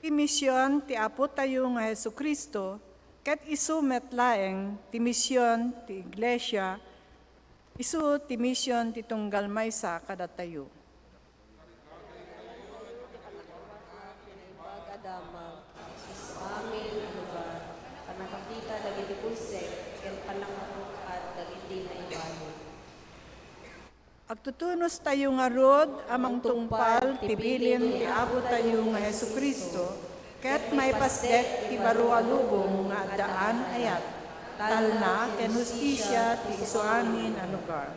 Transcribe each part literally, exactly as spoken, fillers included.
Ti mision ti Apotayo nga Jesu-Cristo, ket isu met laeng ti mision ti Iglesia, isu ti mision ti tunggal maysa kadatayo. Naimbag a damag, isu amin a lugar, pannakakita dagiti bulsek, ken pannakapung-at dagiti naibayo. Agtutunostayo ngarud a mangtungpal ti bilin ti Apotayo nga Jesu-Cristo, ket maipasdek ti baro a lubong nga addaan ayat, talna ken hustisia ti isu amin a lugar.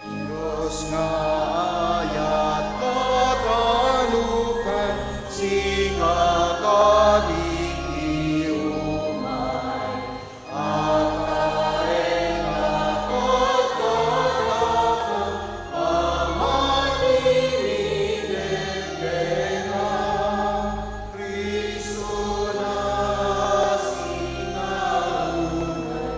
Dios nga ayat kakanukan, sika kadi ti umay. Agtaeng nga kadkadakam, pamatiminidekdeka. Cristo na sika unay,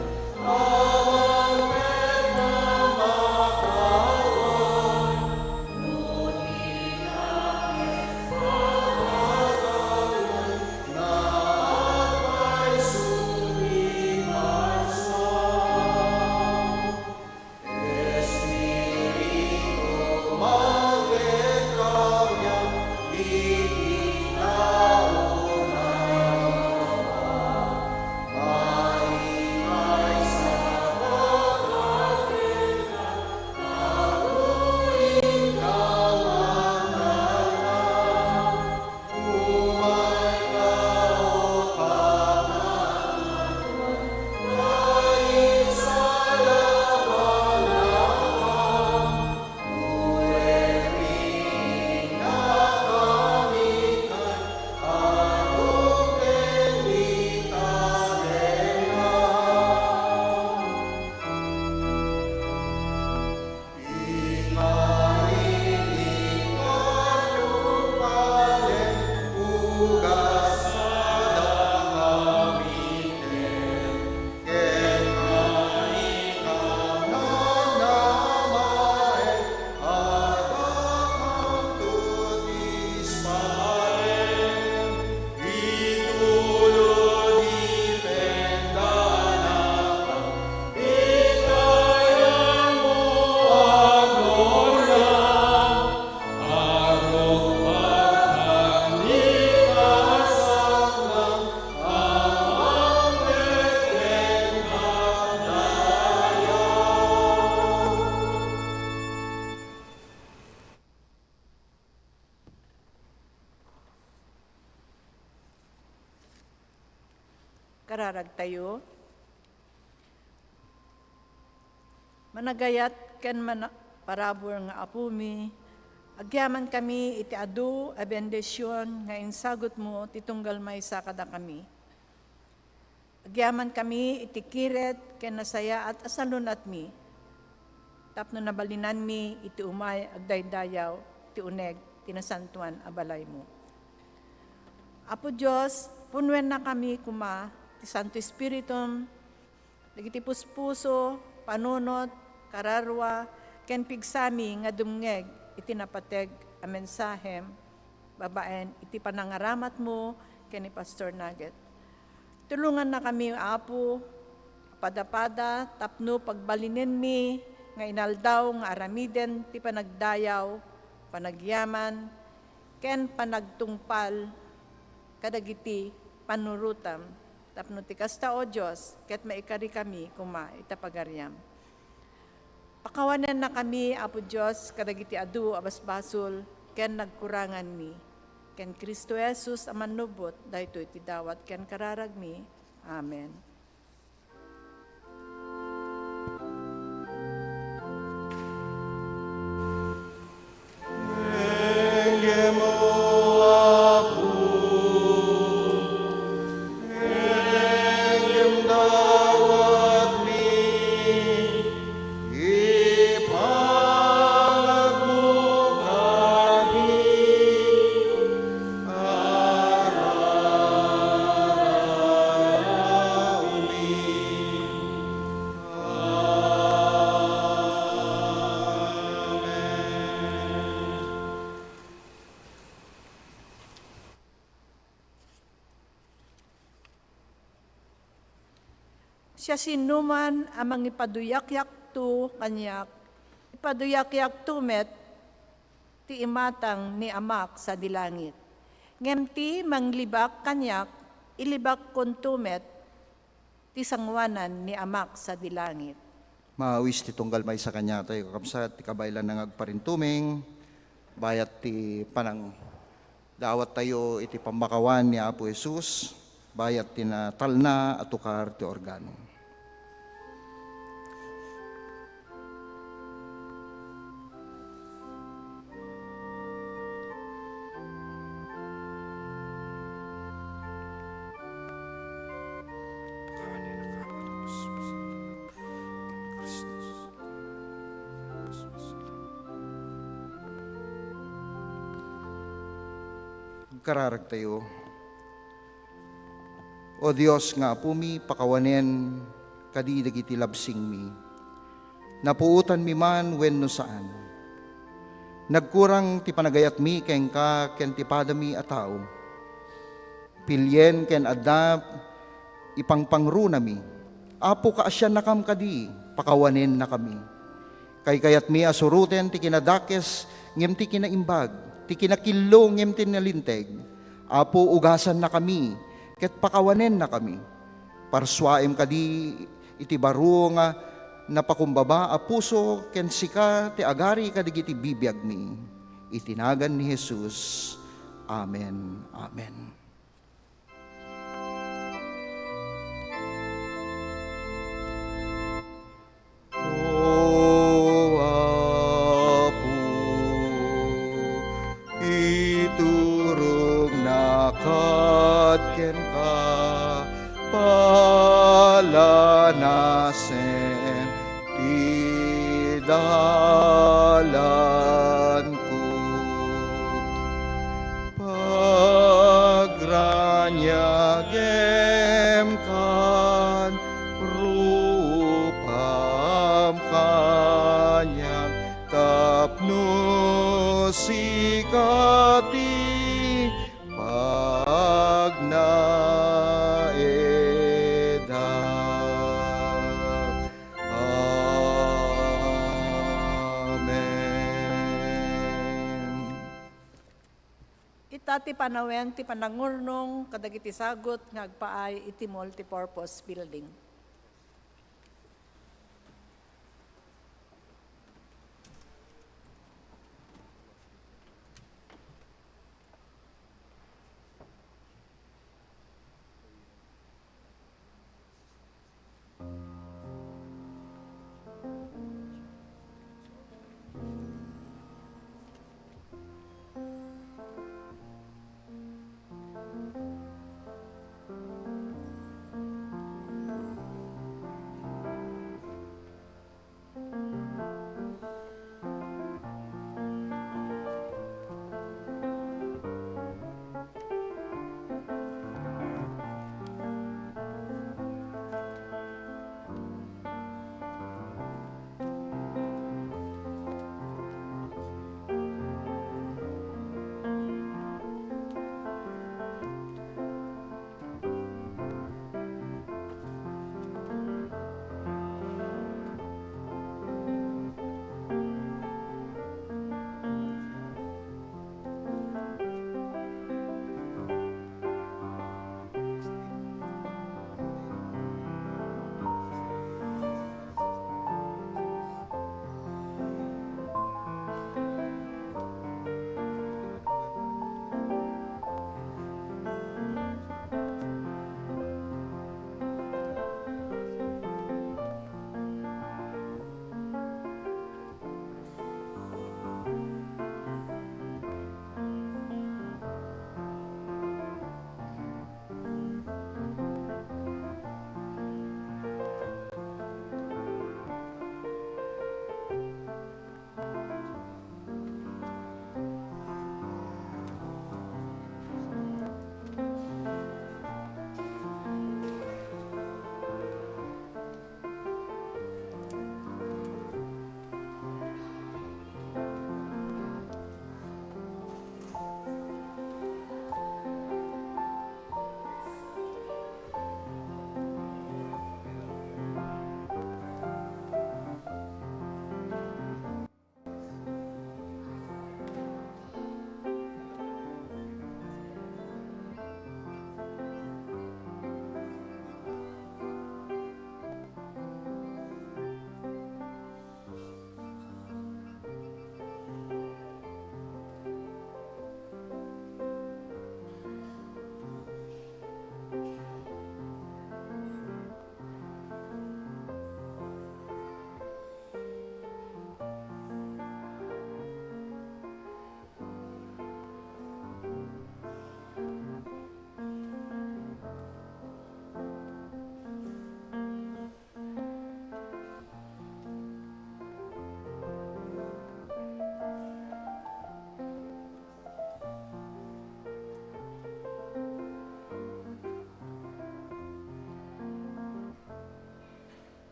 Kararagtayo. Managayat ken mana-, parabur nga Apomi, agyamankami iti adu a bendision nga insagutmo ti tunggal maysa kadakami. Agyamankami iti kired ken nasayaat a salun-atmi tapno nabalinanmi iti umay agdaydayaw ti uneg ti nasantoan a balaymo. Apo Dios, punnuennakami koma ti Santo Espiritum dagiti puspuso, panunot, kararua, ken pigsami nga dumngeg iti napateg a mensahem babaen iti panangaramatmo ken ni Pastor Nugget. Tulongannakami, Apo, a padapada tapno pagbalinenmi nga inaldaw nga aramiden ti panagdayaw, panagyaman, ken panagtungpal kadagiti pannurotam, tapno ti kasta, O Dios, ket maikarikami koma ita Pagariam. Pakawanennakami, Apo Dios, kadagiti adu a basbasol ken nagkuranganmi. Ken Cristo Jesus a Mannubbot, daytoy ti dawat ken kararagmi. Amen. Siasinoman a mangipaduyakyakto kaniak, ipaduyakyakto met ti imatang ni Amak sadi langit. Ngem ti manglibak kaniak, ilibakkonto met ti sangoanan ni Amak sadi langit. Maawis ti tunggal maysa kaniatayo, kakabsat, ti kabaelanna nga agparintumeng, bayat ti panangdawattayo iti pammakawan ni Apo Jesus, bayat ti natalna a tukar ti organo. Agkararagtayo. O Dios nga Apomi, pakawanen kadi dagiti labsingmi. Napuotanmi man wenno saan. Nagkurang ti panagayatmi kenka ken ti padami a tao. Pilien ken adda ipangpangrunami. Apo, kaasiannakam kadi, pakawanennakami. Kaykayatmi a suroten ti kinadakes ngem ti kinaimbag, ti kinakillo ngem ti nalinteg. Apo, ugasannakami ket pakawanennakami. Parsuaem kadi iti baro nga napakumbaba a puso ken sika ti agari kadagiti bibiagmi. Iti nagan ni Jesus. Amen. Amen. O Apo, iturongnak kenka, palanasen ti dalanko. Pagraniagem kan, rupam kaniak, tapno sika ti pagnaedak. Amen. Ita ti panawen ti panangurnong kadagiti sagut nga agpaay iti multipurpose building.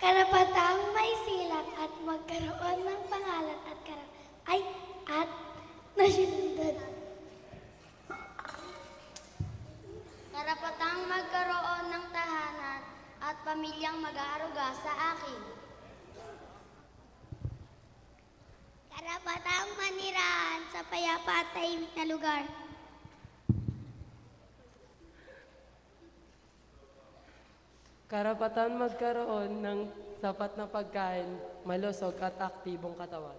Karapatang maisilak at magkaroon ng pangalan at kara-, ay, at nasyonalidad. Karapatang magkaroon ng tahanan at pamilyang mag-aaruga sa akin. Karapatang manirahan sa payapa at tahimik na lugar. Karapatan magkaroon ng sapat na pagkain, malusog at aktibong katawan.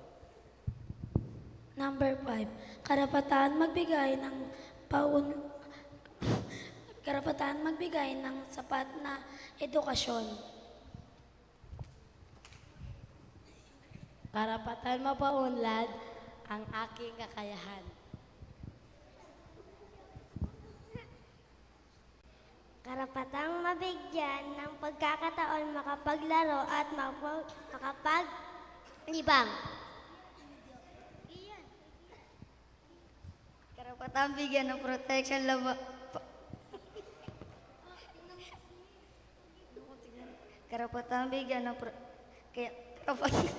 Number five, karapatan magbigay ng paun-, karapatan magbigay ng sapat na edukasyon. Karapatan mapaunlad ang aking kakayahan. Karapatang mabigyan ng pagkakataon makapaglaro at mapag-, makapaglibang. Karapatang bigyan ng protection laba-, pa-, karapatang bigyan ng pro-, kaya, karapat-,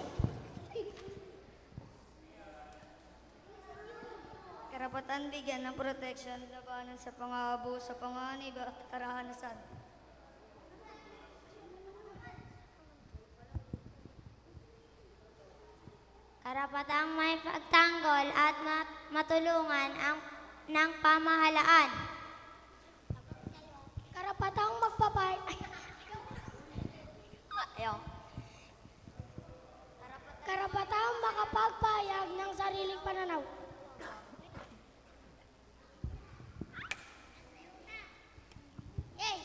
Karapatan bigyan ng protection labanan sa pang-aabus, sa panganib at karahanasan. Karapatang maipagtanggol at mat-, matulungan ang, ng pamahalaan. Karapatang magpapay-, ay, ayaw. Karapatang makapagpahayag ng sariling pananaw. Yay!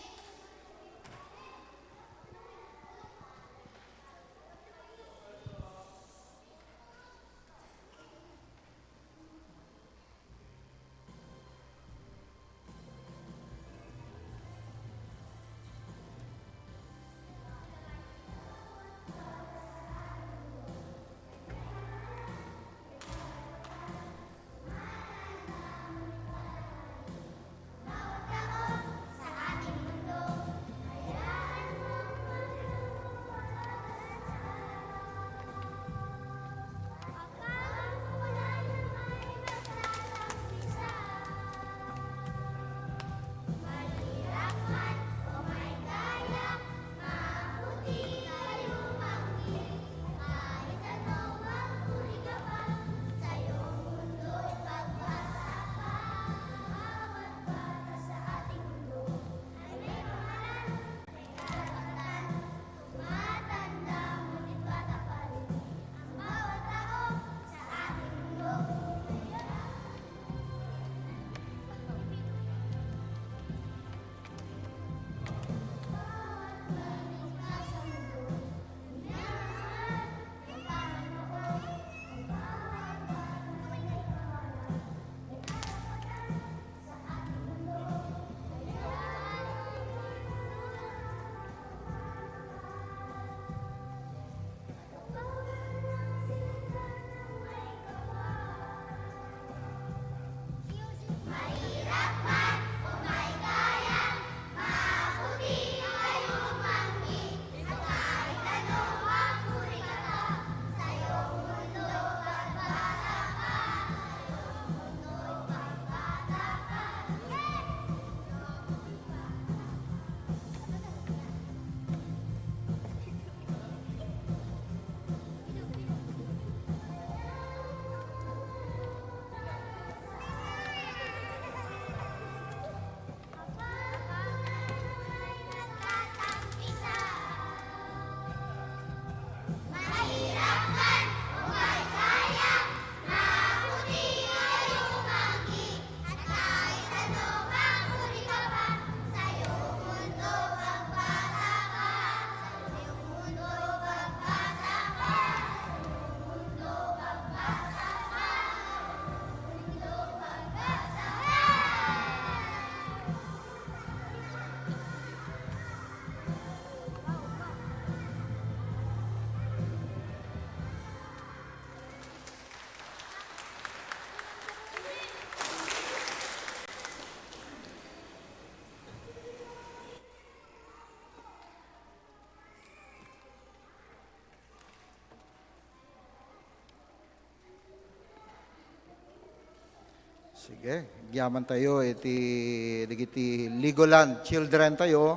Sige, agyaman tayo iti dagiti Legoland children tayo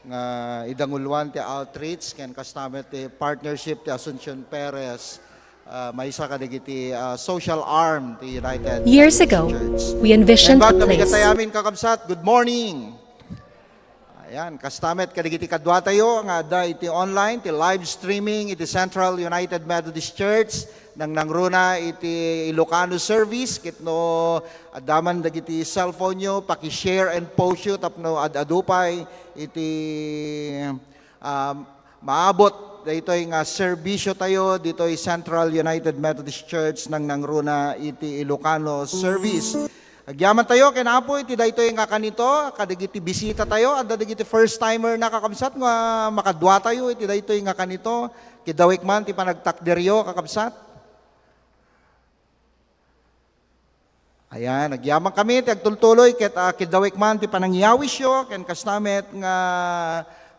nga idanguluan ti outreach ken kasta met ti partnership ti Asuncion Perez, ah, maysa kadagiti, ah, social arm ti United Years Methodist ago, Church. We envisioned a Ken place. Amin, kakabsat, good morning. Ayan, kasta met kadagiti kaduatayo nga adda iti online, ti live streaming iti Central United Methodist Church, nangnangruna iti Ilocano service, ket no adda man dagiti cellphone-yo, paki-share and post-yo tapno ad-adu pay iti, um, maabot daytoy nga serbisyo tayo ditoy Central United Methodist Church, nangnangruna iti Ilocano service. Agyaman tayo ken Apo iti daytoy nga kanito, kadagiti bisita tayo, adda dagiti first timer na, kakabsat, nga makadua tayo iti daytoy nga kanito. Kidawik man ti panagtakderyo, kakabsat. Ayan, agyaman kami ti agtultuloy ket, ah, kidawik man ti panangyawisyo ken kasta met nga,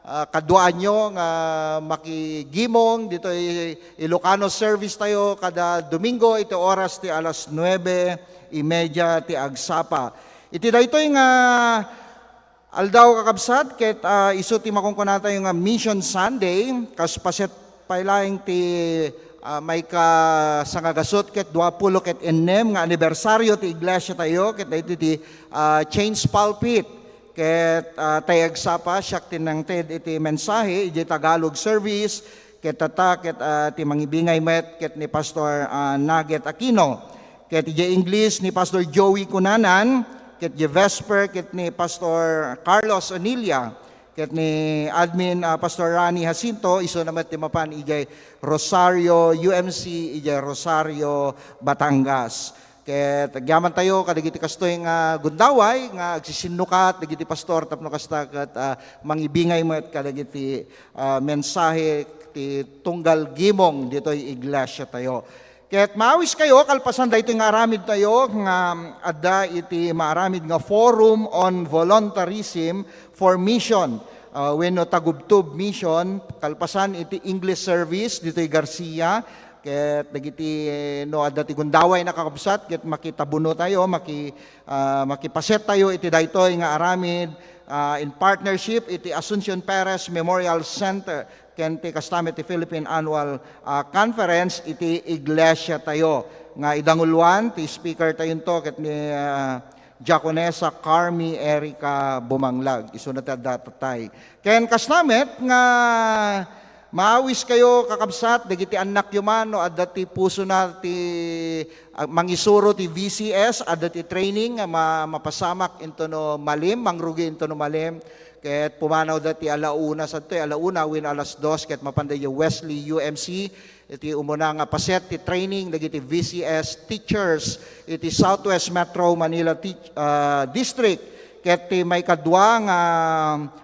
ah, kaduaanyo nga makigimong ditoy Ilocano service tayo kada Domingo iti oras ti alas nuebe y media ti agsapa. Iti daytoy nga aldaw, kakabsat, ket, ah, isu ti makunkuna tayo nga Mission Sunday, kas paset pay laeng ti, ah, maikasangagasut ket duapulo ket ennem nga anibersario ti iglesia tayo, ket daytoy ti, ah, Change Pulpit. Ket, ah, tay agsapa, siak ti nangted iti mensahe idiay Tagalog service, ket tatta, ket, ah, ti mangibingay met ket ni Pastor, ah, Nugget Aquino. Ket idiay English ni Pastor Joey Cunanan, ket idiay Vesper ket ni Pastor Carlos Onilia, ket ni admin, ah, Pastor Rani Jacinto, isuna met ti mapan idiay Rosario U M C, idiay Rosario, Batangas. Ket agyaman tayo kadagiti kastoy nga gundaway nga agsisinnukat dagiti pastor tapno kasta ket, ah, mangibingay met kadagiti, ah, mensahe ti tunggal gimong ditoy iglesia tayo. Ket maawiskayo kalpasan daytoy nga aramid tayo nga adda iti maaramid nga Forum on Voluntarism for Mission, ah, wenno Tagubtub Mission, kalpasan iti English service ditoy Garcia. Ket dagiti, no adda ti gundaway, nakakabsat, ket makitabuno tayo, maki-, ah, makipaset tayo iti daytoy nga aramid, ah, in partnership iti Asuncion Perez Memorial Center ken ti kasta met ti Philippine Annual, ah, Conference iti iglesia tayo nga idanguluan ti speaker tayonto ket ni, ah, Diakonesa Carmi Erica Bumanglag. Isuna ti adda tatay. Ken kasta met nga maawiskayo, kakabsat, dagiti annakyo man no adda ti pusona ti, ah, mangisuro ti V C S, adda ti training nga ma-, mapasamak into no malim, mangrugi into no malim. Ket pumanawda ti ala una, sadtoy ala una wenno alas dos, ket mapanda idiay Wesley U M C, iti umuna nga paset ti training dagiti V C S teachers iti Southwest Metro Manila Teach-, ah, District. Ket ti maikadua nga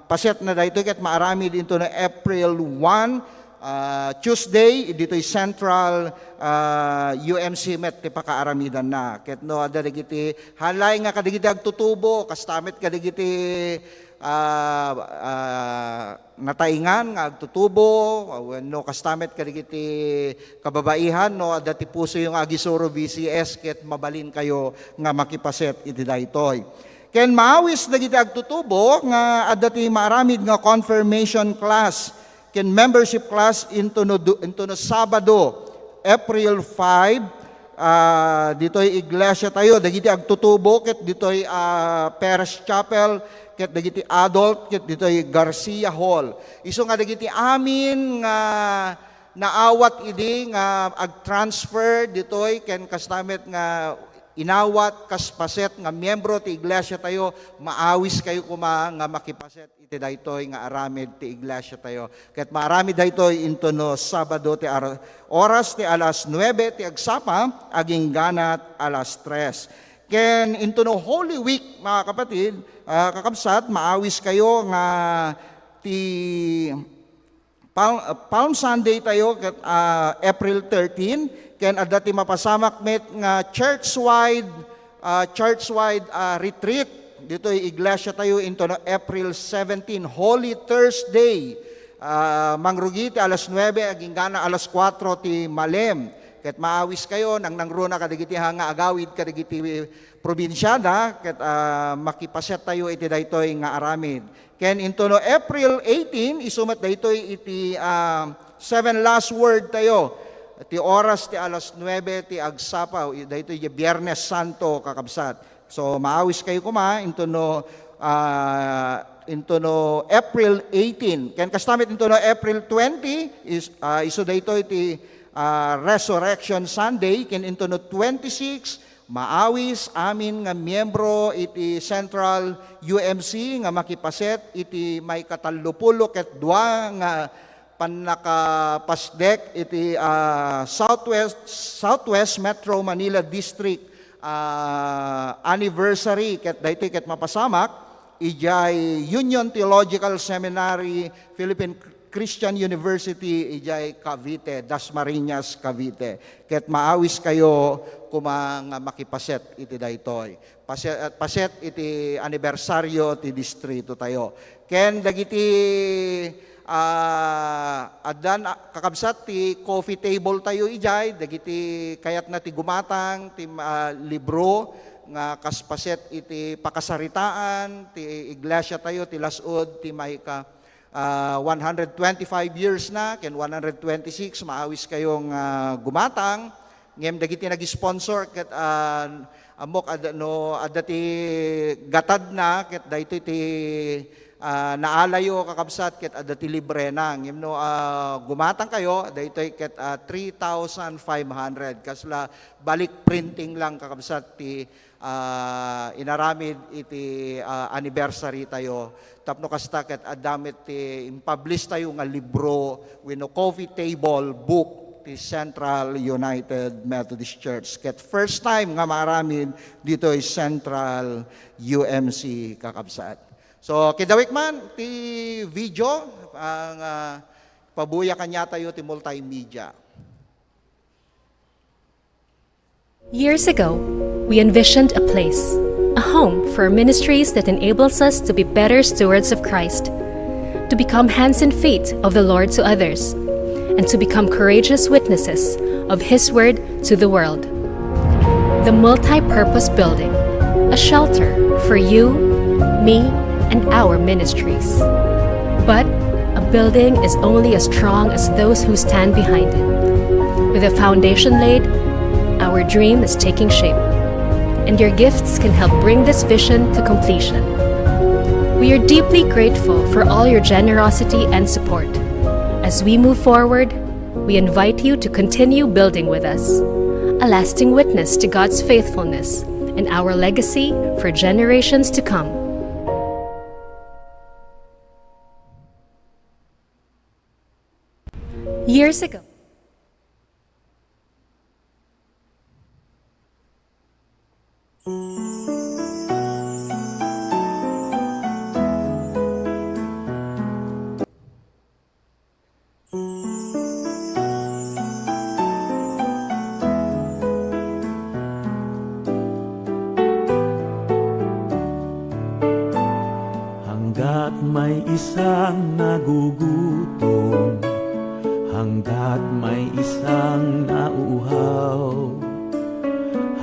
pasetna daytoy ket maaramid into no April one, ah, Tuesday, ditoy Central, ah, U M C met ti pakaaramidanna. Ket no adda dagiti halay nga kadagiti agtutubo, kasta met kadagiti, ah, ah, nataengan nga agtutubo, wenno kasta met kadagiti kababaihan, no adda ti pusoyo nga agisuro V C S ket mabalinkayo nga makipaset iti daytoy. Ken maawis dagiti agtutubo nga adda ti maaramid nga confirmation class ken membership class into no du-, into no Sabado, April five, ah, ditoy iglesia tayo, dagiti agtutubo ket ditoy, ah, Perez Chapel, ket dagiti adult ket ditoy Garcia Hall. Isu nga dagiti amin nga naawat idi nga agtransfer ditoy ken kasta met nga inawat kas paset nga miembro ti iglesia tayo, maawiskayo koma nga makipaset iti daytoy nga aramid ti iglesia tayo. Ket maaramid daytoy into no Sabado ti ar-, oras ti alas nuebe ti agsapa, agingganat alas tres. Ken into no Holy Week, mga kapatid, ah, kakabsat, maawiskayo nga ti Pal-, Palm Sunday tayo ket, ah, April thirteen, ken adda ti mapasamak met nga church-wide, ah, church-wide, ah, retreat ditoy iglesia tayo into no April seventeen, Holy Thursday. Ah, mangrugi ti alas nuebe aginggana alas kuatro ti malem. Ket maawiskayo, nangnangruna kadagiti ha nga agawid kadagiti probinsiada, ket, ah, makipaset tayo iti daytoy nga aramid. Ken intono April eighteen, isu met daytoy iti, ah, seven last word tayo. Ti oras ti alas nuebe ti agsapa, daytoy diay Biernes Santo, kakabsat. So, maawiskayo koma intono, ah, intono April eighteen. Ken kasta met intono April twenty, is, ah, isu daytoy ti, ah, Resurrection Sunday, ken intono twenty-six, maawis amin nga miyembro iti Central U M C nga makipaset iti maikatallopulo ket dua nga pannakapasdek iti, ah, Southwest, Southwest Metro Manila District, ah, anniversary, ket daytoy ket mapasamak, idiay Union Theological Seminary, Philippine Christian University, idiay Cavite, Dasmariñas, Cavite. Ket maawiskayo koma nga makipaset iti daytoy. Paset, paset iti anibersaryo ti distrito tayo. Ken dagiti, ah, addan, ah, kakabsat ti coffee table tayo idiay, dagiti kayatna ti gumatang, ti, ah, libro nga kas paset iti pakasaritaan, ti iglesia tayo, ti las-ud, ti maika, ah, one hundred twenty-five years na, ken one hundred twenty-six, maawiskayo nga gumatang. Ngem dagiti nag-sponsor ket, ah, ammok, ad-, no adda ti gatadna, ket daytoy ti, ah, naalayo, kakabsat, ket adda ti librena. Ngem no, ah, gumatangkayo, daytoy ket, ah, three thousand five hundred. Kasla balik printing lang, kakabsat, ti ah, inaramid iti, ah, anniversary tayo. Tapno kasta ket adda met ti impublish tayo nga libro wenno coffee table book ti Central United Methodist Church. Ket first time nga maaramid ditoy Central U M C, kakabsat. So, kidawik man ti video, ang, ah, pabuya kaniatayo ti multimedia. Years ago, we envisioned a place, a home for ministries that enables us to be better stewards of Christ, to become hands and feet of the Lord to others, and to become courageous witnesses of His Word to the world. The multi-purpose building, a shelter for you, me, and our ministries. But a building is only as strong as those who stand behind it. With a foundation laid, our dream is taking shape, and your gifts can help bring this vision to completion. We are deeply grateful for all your generosity and support. As we move forward, we invite you to continue building with us, a lasting witness to God's faithfulness and our legacy for generations to come. Years ago, Hanggat may isang nagugutom, hanggat may isang nauuhaw,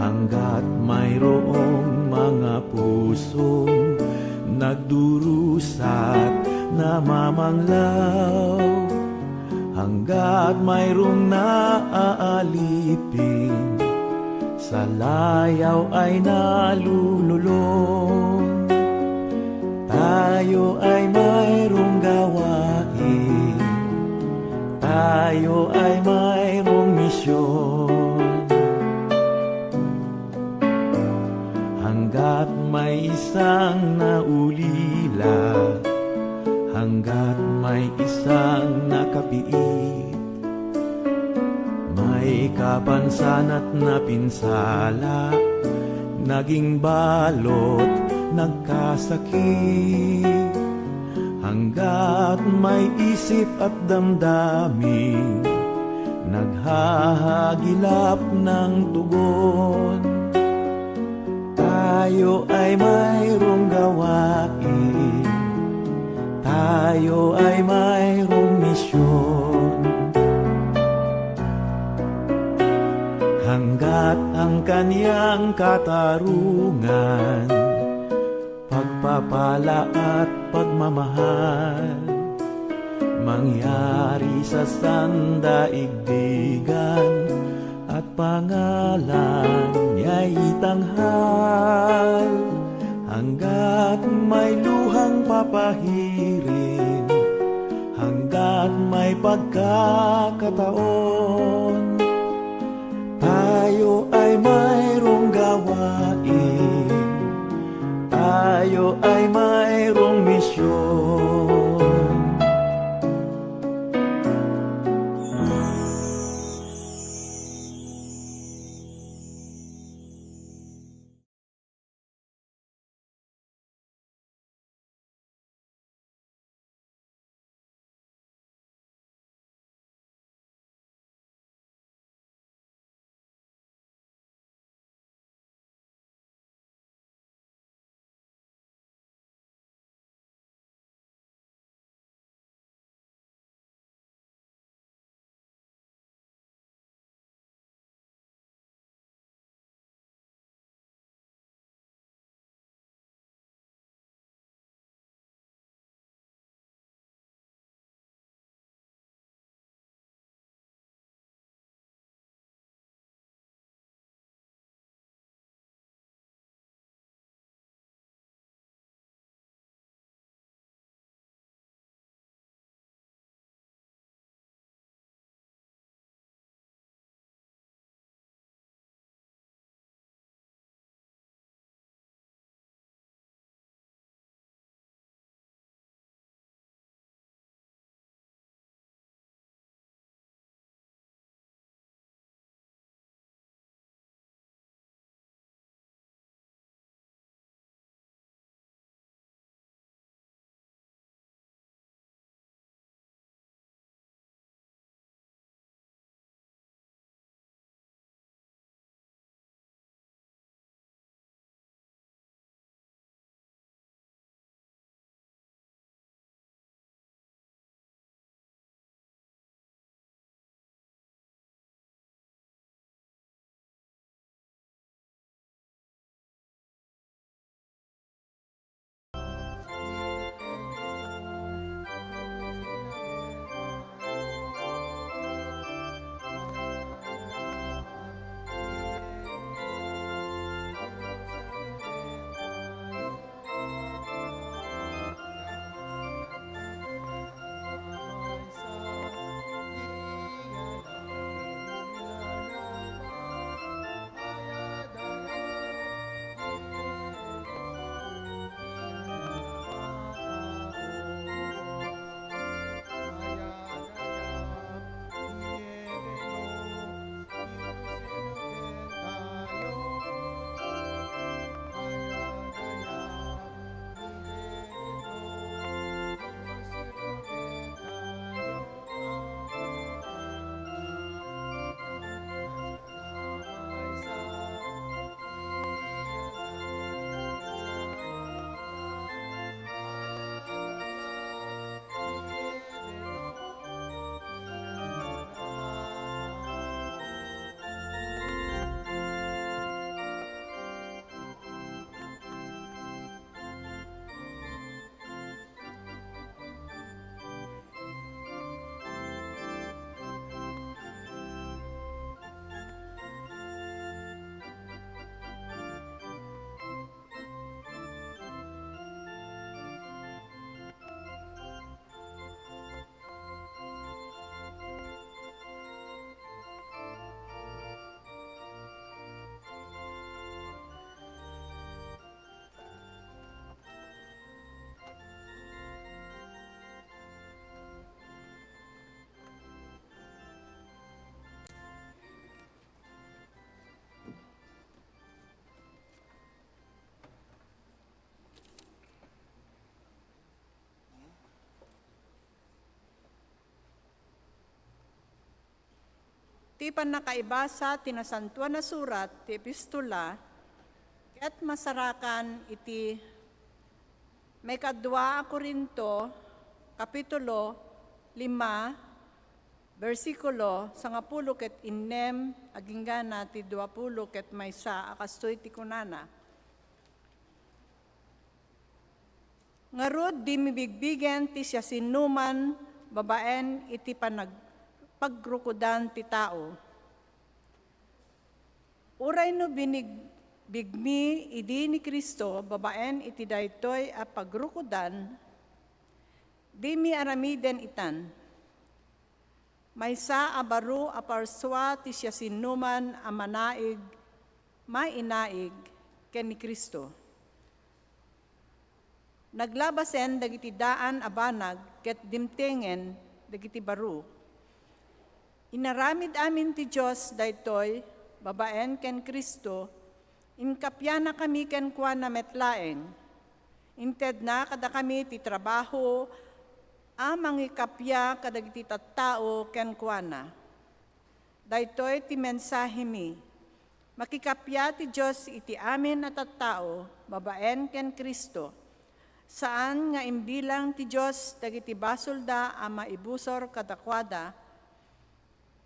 hanggat mayroong mga pusong nagdurusat, namamanglaw, hanggat mayroong naaalipin, sa layaw ay nalululong. Tayo ay mayroong gawain, tayo ay mayroong misyon. Hanggat may isang naulila, hanggat may isang nakapiit, may kapansan at napinsala, naging balot, nagkasakit. Hanggat may isip at damdamin, naghahagilap ng tugon. Tayo ay mayroong gawain, tayo ay mayroong misyon. At ang kaniang katarungan, pagpapala at pagmamahal, mangyari sa sandaigdigan at pangalan niya itanghal. Hanggat may luhang papahirin, hanggat may pagkakataon, tayo ay mayroong gawain, tayo ay mayroong misyon. Ti pannakaibasa ti Nasantoan a Surat ti Epistola ket masarakan iti maikadua a Corinto, Kapitulo lima, Bersikulo sangapulo ket innem agingga na ti duapulo ket maysa a kastoy ti kunana, "Ngarud, dimi bigbigen ti siasinoman babaen iti panag-, pagrukodan ti tao." Uray no binigbigmi idi ni Cristo babaen iti daytoy a pagrukodan, dimi aramiden itan. Maysa a baro a parsua ti siasinoman a manaig, mainaig ken ni Cristo. Naglabasen dagiti daan a banag ket dimtengen dagiti baro. Inaramid amin ti Dios daytoy babaen ken Cristo, inkappianakami kenkuana met laeng. Intedna kadakami ti trabaho a mangikappia kadagiti tattao kenkuana. Daytoy ti mensahemi. Makikappia ti Dios iti amin a tattao babaen ken Cristo. Saan nga imbilang ti Dios dagiti basolda a maibusor kadakuada,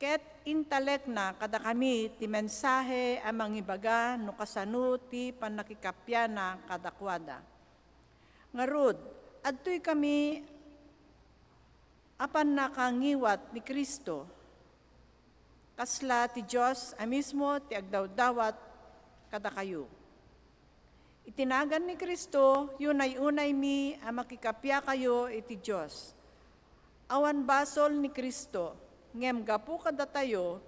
ket intalekna kadakami ti mensahe a mangibaga no kasano ti pannakikappiana kadakuada. Ngarud, adtoy kami a pannakangiwat ni Cristo. Kasla ti Dios a mismo ti agdawdawat kadakayo. Iti nagan ni Cristo, yunay-unaymi a makikappiakayo iti Dios. Awan basol ni Cristo, ngem gapu kadatayo,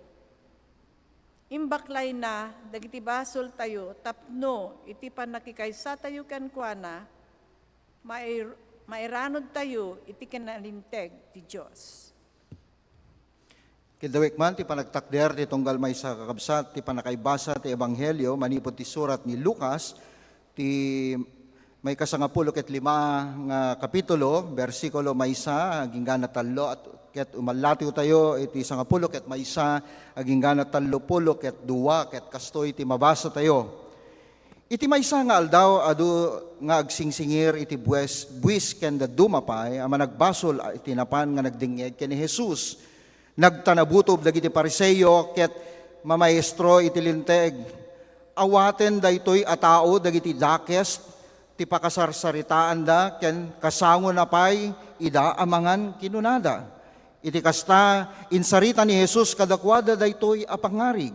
imbaklayna dagiti basoltayo tapno iti pannakikaysatayo kenkuana, mair-, mairanudtayo iti kinalinteg ti Dios. Ket dawek man ti panagtakder ti tunggal maysa, kakabsat, ti pannakaibasa ti Ebanghelio manipud ti surat ni Lucas, ti maikasangapulo ket lima nga kapitulo, bersikulo maysa agingga na tallo, at, ket umallatiwtayo iti sangapulo ket maysa agingga na tallopulo ket dua, ket kastoy ti mabasatayo. Iti maysa nga aldaw, adu nga agsingsingir iti bues, buis ken dadduma pay a managbasol a iti napan nga nagdengngeg ken ni Jesus. Nagtanabutob dagiti Fariseo ket mamaestro iti Linteg. Awaten daytoy a tao dagiti dakes ti pakasarsaritaanda ken kasangona pay ida a mangan, kinunada. Iti kasta, insarita ni Jesus kadakuada daytoy a pangngarig.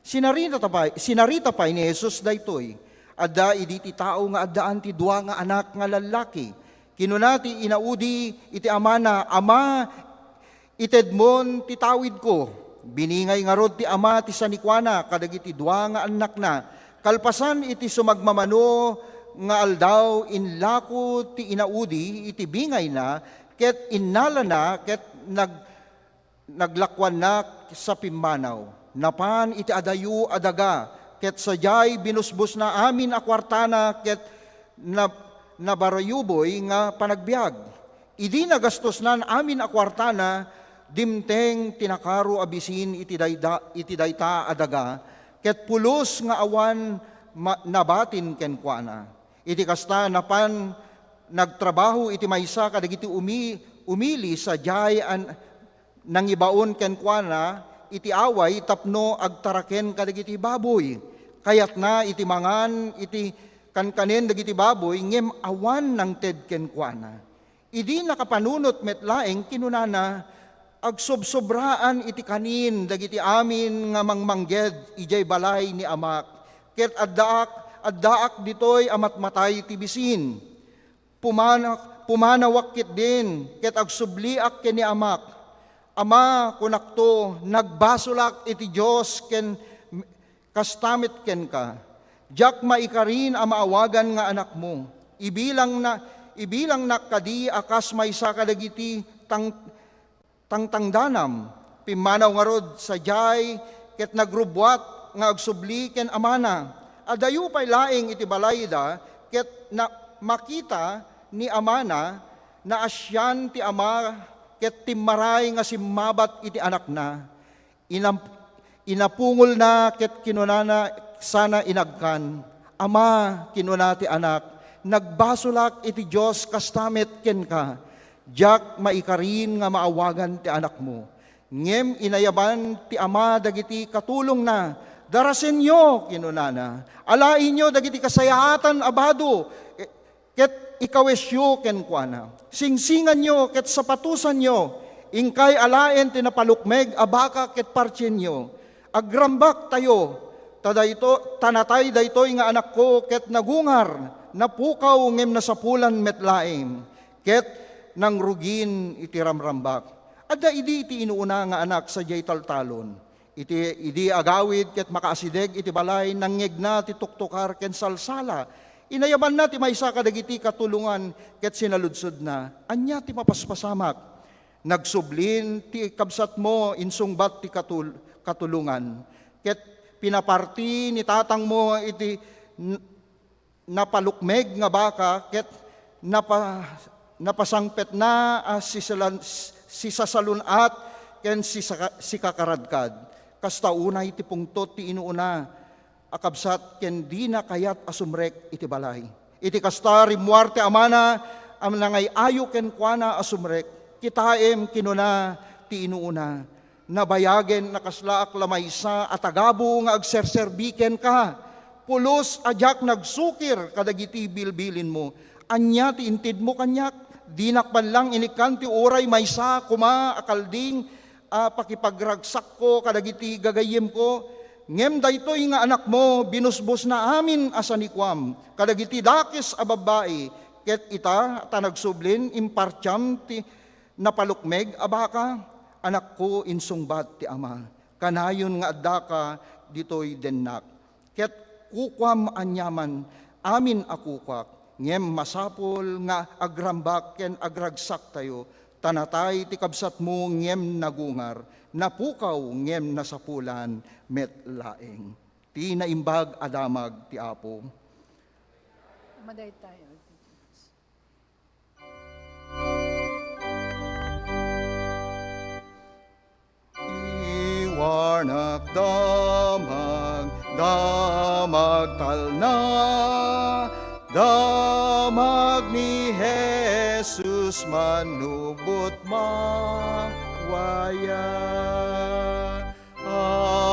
Sinarita pay, sinarita pay ni Jesus daytoy. Adda idi ti tao nga addaan ti dua nga anak nga lallaki. Kinuna ti inaudi iti amana, "Ama, itedmon ti tawidko." Biningay ngarud ti ama ti sanikuana kadagiti dua nga annakna. Kalpasan iti sumagmamano nga aldaw, inlako ti inaudi iti bingayna ket innalana ket nag-, naglakuanna sa pimmanaw. Napan iti adayo a daga, ket sadiay binusbosna amin a kuartana ket na-, nabarayuboy nga panagbiag. Idi nagastosnan amin a kuartana, dimteng ti nakaro a bisin iti dayda-, iti dayta a daga, ket pulos nga awan ma-, nabatin kenkuana. Iti kasta, napan nagtrabaho iti maysa kadagiti umi-, umili sadiay a nangibaon kenkuana iti away tapno agtaraken kadagiti baboy. Kayatna iti mangan iti kankanen dagiti baboy, ngem awan nangted kenkuana. Idi nakapanunot met laeng, kinunana, "Agsobsobraan iti kanin dagiti amin nga mangmangged idiay balay ni amak, ket addaak, addaak ditoy a matmatay ti bisin." Pumana-, pumanawak ketdin, ket agsubliak ken ni amak. "Ama," kunakto, "nagbasolak iti Dios ken kasta met kenka. Diak maikarin a maawagan nga anakmo. Ibilangna-, ibilangnak kadi a kas maysa kadagiti tang-, tangtangdanam." Pimmanaw ngarud sadiay ket nagrubbuat nga agsubli ken amana. Adayo pay laeng iti balayda ket na-, makita ni amana, naasian ti ama ket timmaray nga simmabat iti anakna. Inam-, inapungolna ket kinunana sana inagkan, "Ama," kinuna ti anak, "nagbasolak iti Dios kasta met kenka. Diak maikarin nga maawagan ti anakmo. Ngem inayaban ti ama dagiti katulongna. "Darasenyo," kinunana, "alaenyo dagiti kasayaatan a bado, ket ikawesyo kenkuana. Singsinganyo ket sapatosanyo. Inkay alaen ti napalukmeg a baka ket partienyo. Agrambaktayo, ta dayto, ta natay daytoy nga anakko ket nagungar, napukaw ngem nasapulan met laeng, ket nangrugin iti ramrambak." Adda idi iti inuuna nga anak sadiay taltalon. Iti, idi agawid ket makaasideg iti balay, nangngegna ti tuktukar ken salsala. Inayabanna ti maysa kadagiti katulongan ket sinaludsodna, "Ania ti mapaspasamak?" "Nagsublin ti kabsatmo," insungbat ti katul-, katulongan, "ket pinaparti ni tatangmo iti n-, napalukmeg nga baka ket napa-, napasangpetna a sisalan-, sisasalun-at ken sisaka-, sikakaradkad. Kasta unay ti pungtot ti inuuna a kabsat ken dina kayat a sumrek iti balay." Iti kasta, rimmuar ti amana a nangay-ayo kenkuana a sumrek. "Kitaem," kinuna ti inuuna, "nabayagen a kaslaak la maysa a tagabu nga agserserbi kenka. Pulos a diak nagsukir kadagiti bilbilinmo. Ania ti intedmo kaniak? Dinak man lang inikkan ti uray maysa koma a kalding a pakipagragsakko kadagiti gagayyemko. Ngem daytoy nga anakmo, binusbosna amin a sanikuam kadagiti dakes a babbai, ket ita, ta nagsublin, impartiam ti napalukmeg a baka." "Anakko," insungbat ti ama, "kanayon nga addaka ditoy dennak, ket kukuam aniaman amin a kukuak. Ngem masapul nga agrambak ken agragsaktayo, ta natay ti kabsatmo ngem nagungar, napukaw ngem nasapulan met laeng." Ti Naimbag a Damag ti Apo. Madaytayo. Iwarnak damag, damag talna, damag ni Jesus manubot mawaya. Amen.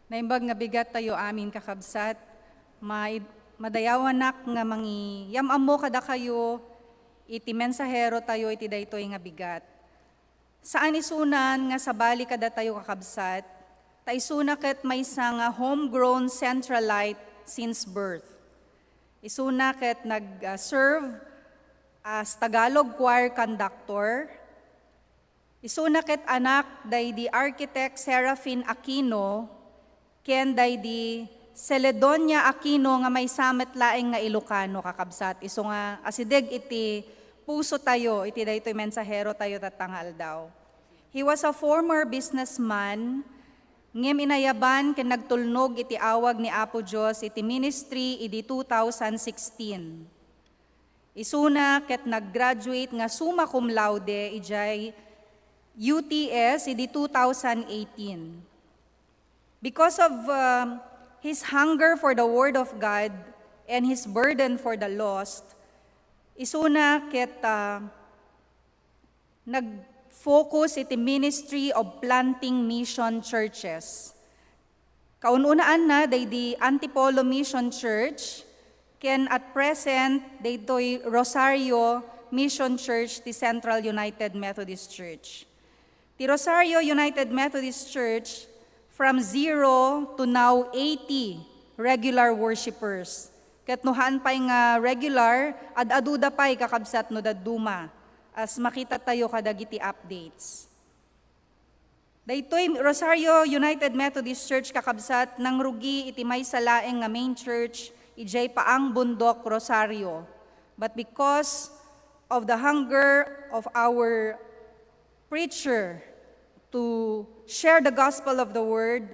Naimbag nga bigat tayo amin, kakabsat. Maid-, madayawanak nga mangiyam-ammo kadakayo iti mensahero tayo iti daytoy nga bigat. Saan isunan nga sabali kadatayo, kakabsat, ta isuna ket maysa nga homegrown Centralite since birth. Isuna ket nag-, ah, serve as Tagalog choir conductor. Isuna ket anak daydi Architect Serafin Aquino ken daydi Celedonia Aquino nga maysa met laeng nga Ilocano, kakabsat. Isu nga asideg iti puso tayo, iti daytoy mensahero tayo tatta nga aldaw. He was a former businessman, ngem inayaban ken nagtulnog iti awag ni Apo Dios iti ministry idi two thousand sixteen. Isuna ket nag-graduate nga summa cum laude idiay U T S idi two thousand eighteen. Because of, um, his hunger for the Word of God and his burden for the lost, isuna ket, uh, nag-focus iti ministry of planting mission churches. Kaun-unaanna daydi Antipolo Mission Church, ken at present daytoy Rosario Mission Church ti Central United Methodist Church. Ti Rosario United Methodist Church, from zero to now eighty regular worshipers. Ket no haan pay nga regular, ad-aduda pay, kakabsat, no dadduma, as makita tayo kadagiti updates. Daytoy Rosario United Methodist Church, kakabsat, nangrugi iti maysa laeng nga main church idiay Paang Bundok, Rosario. But because of the hunger of our preacher to share the gospel of the word,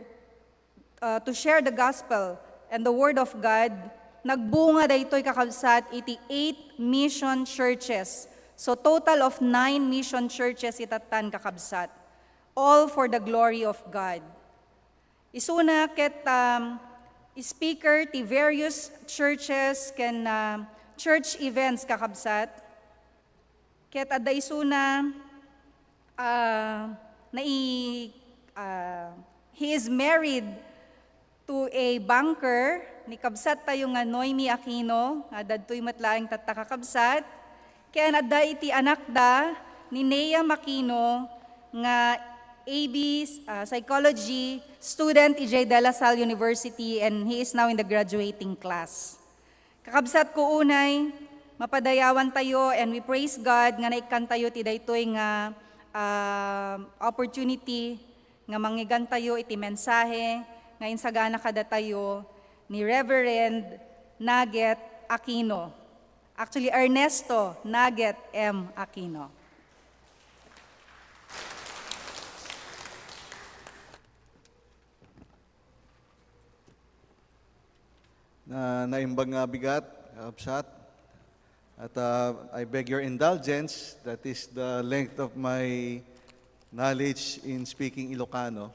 uh, to share the gospel and the word of God, nagbunga daytoy, kakabsat, iti eight mission churches. So, total of nine mission churches itattan, kakabsat. All for the glory of God. Isuna ket, um, speaker ti various churches ken, um, church events, kakabsat. Ket adda isuna, ah, nai-, ah, he is married to a banker, ni kabsat tayo nga Noemi Aquino, nga dadtoy met laeng tatta, kakabsat. Ken adda iti anakda ni Nea Aquino nga A B, ah, psychology student idiay De La Salle University, and he is now in the graduating class. Kakabsatko unay, mapadayawan tayo, and we praise God nga naikkan tayo ti daytoy nga, ah, opportunity nga mangngeggan tayo iti mensahe nga insagana kadatayo ni Reverend Nugget Aquino. Actually, Ernesto Nugget M. Aquino. Na, naimbag nga bigat, kakabsat. At, uh, I beg your indulgence, that is the length of my knowledge in speaking Ilocano.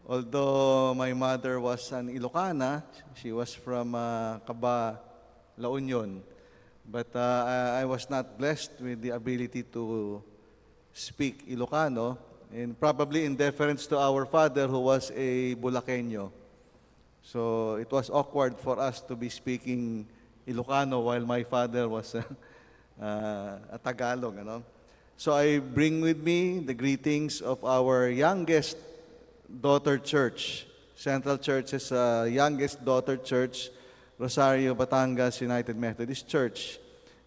Although my mother was an Ilocana, she was from, uh, Caba, La Union. But, uh, I, I was not blessed with the ability to speak Ilocano, and probably in deference to our father who was a Bulaqueño. So, it was awkward for us to be speaking Ilocano while my father was, uh, a Tagalog, ano? So, I bring with me the greetings of our youngest daughter church, Central Church's, uh, youngest daughter church, Rosario Batangas United Methodist Church,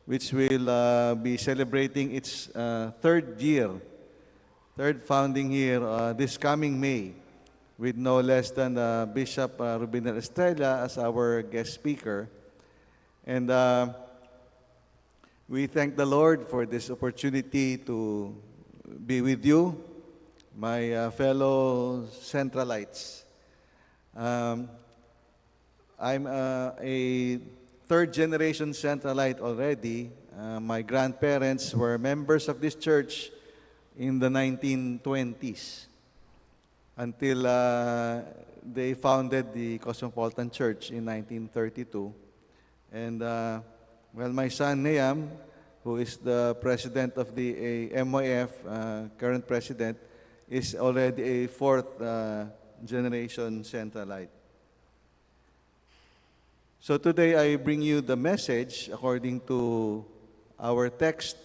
which will, uh, be celebrating its, uh, third year, third founding year, uh, this coming May, with no less than, uh, Bishop, uh, Rubinel Estrella as our guest speaker. And, uh, we thank the Lord for this opportunity to be with you, my, uh, fellow Centralites. Um, I'm, uh, a third generation Centralite already. Uh, my grandparents were members of this church in the nineteen twenties until, uh, they founded the Cosmopolitan Church in nineteen thirty-two. And, uh, well, my son Neam, who is the president of the, uh, M Y F, uh, current president, is already a fourth, uh, Generation Centralite. So today I bring you the message according to our text.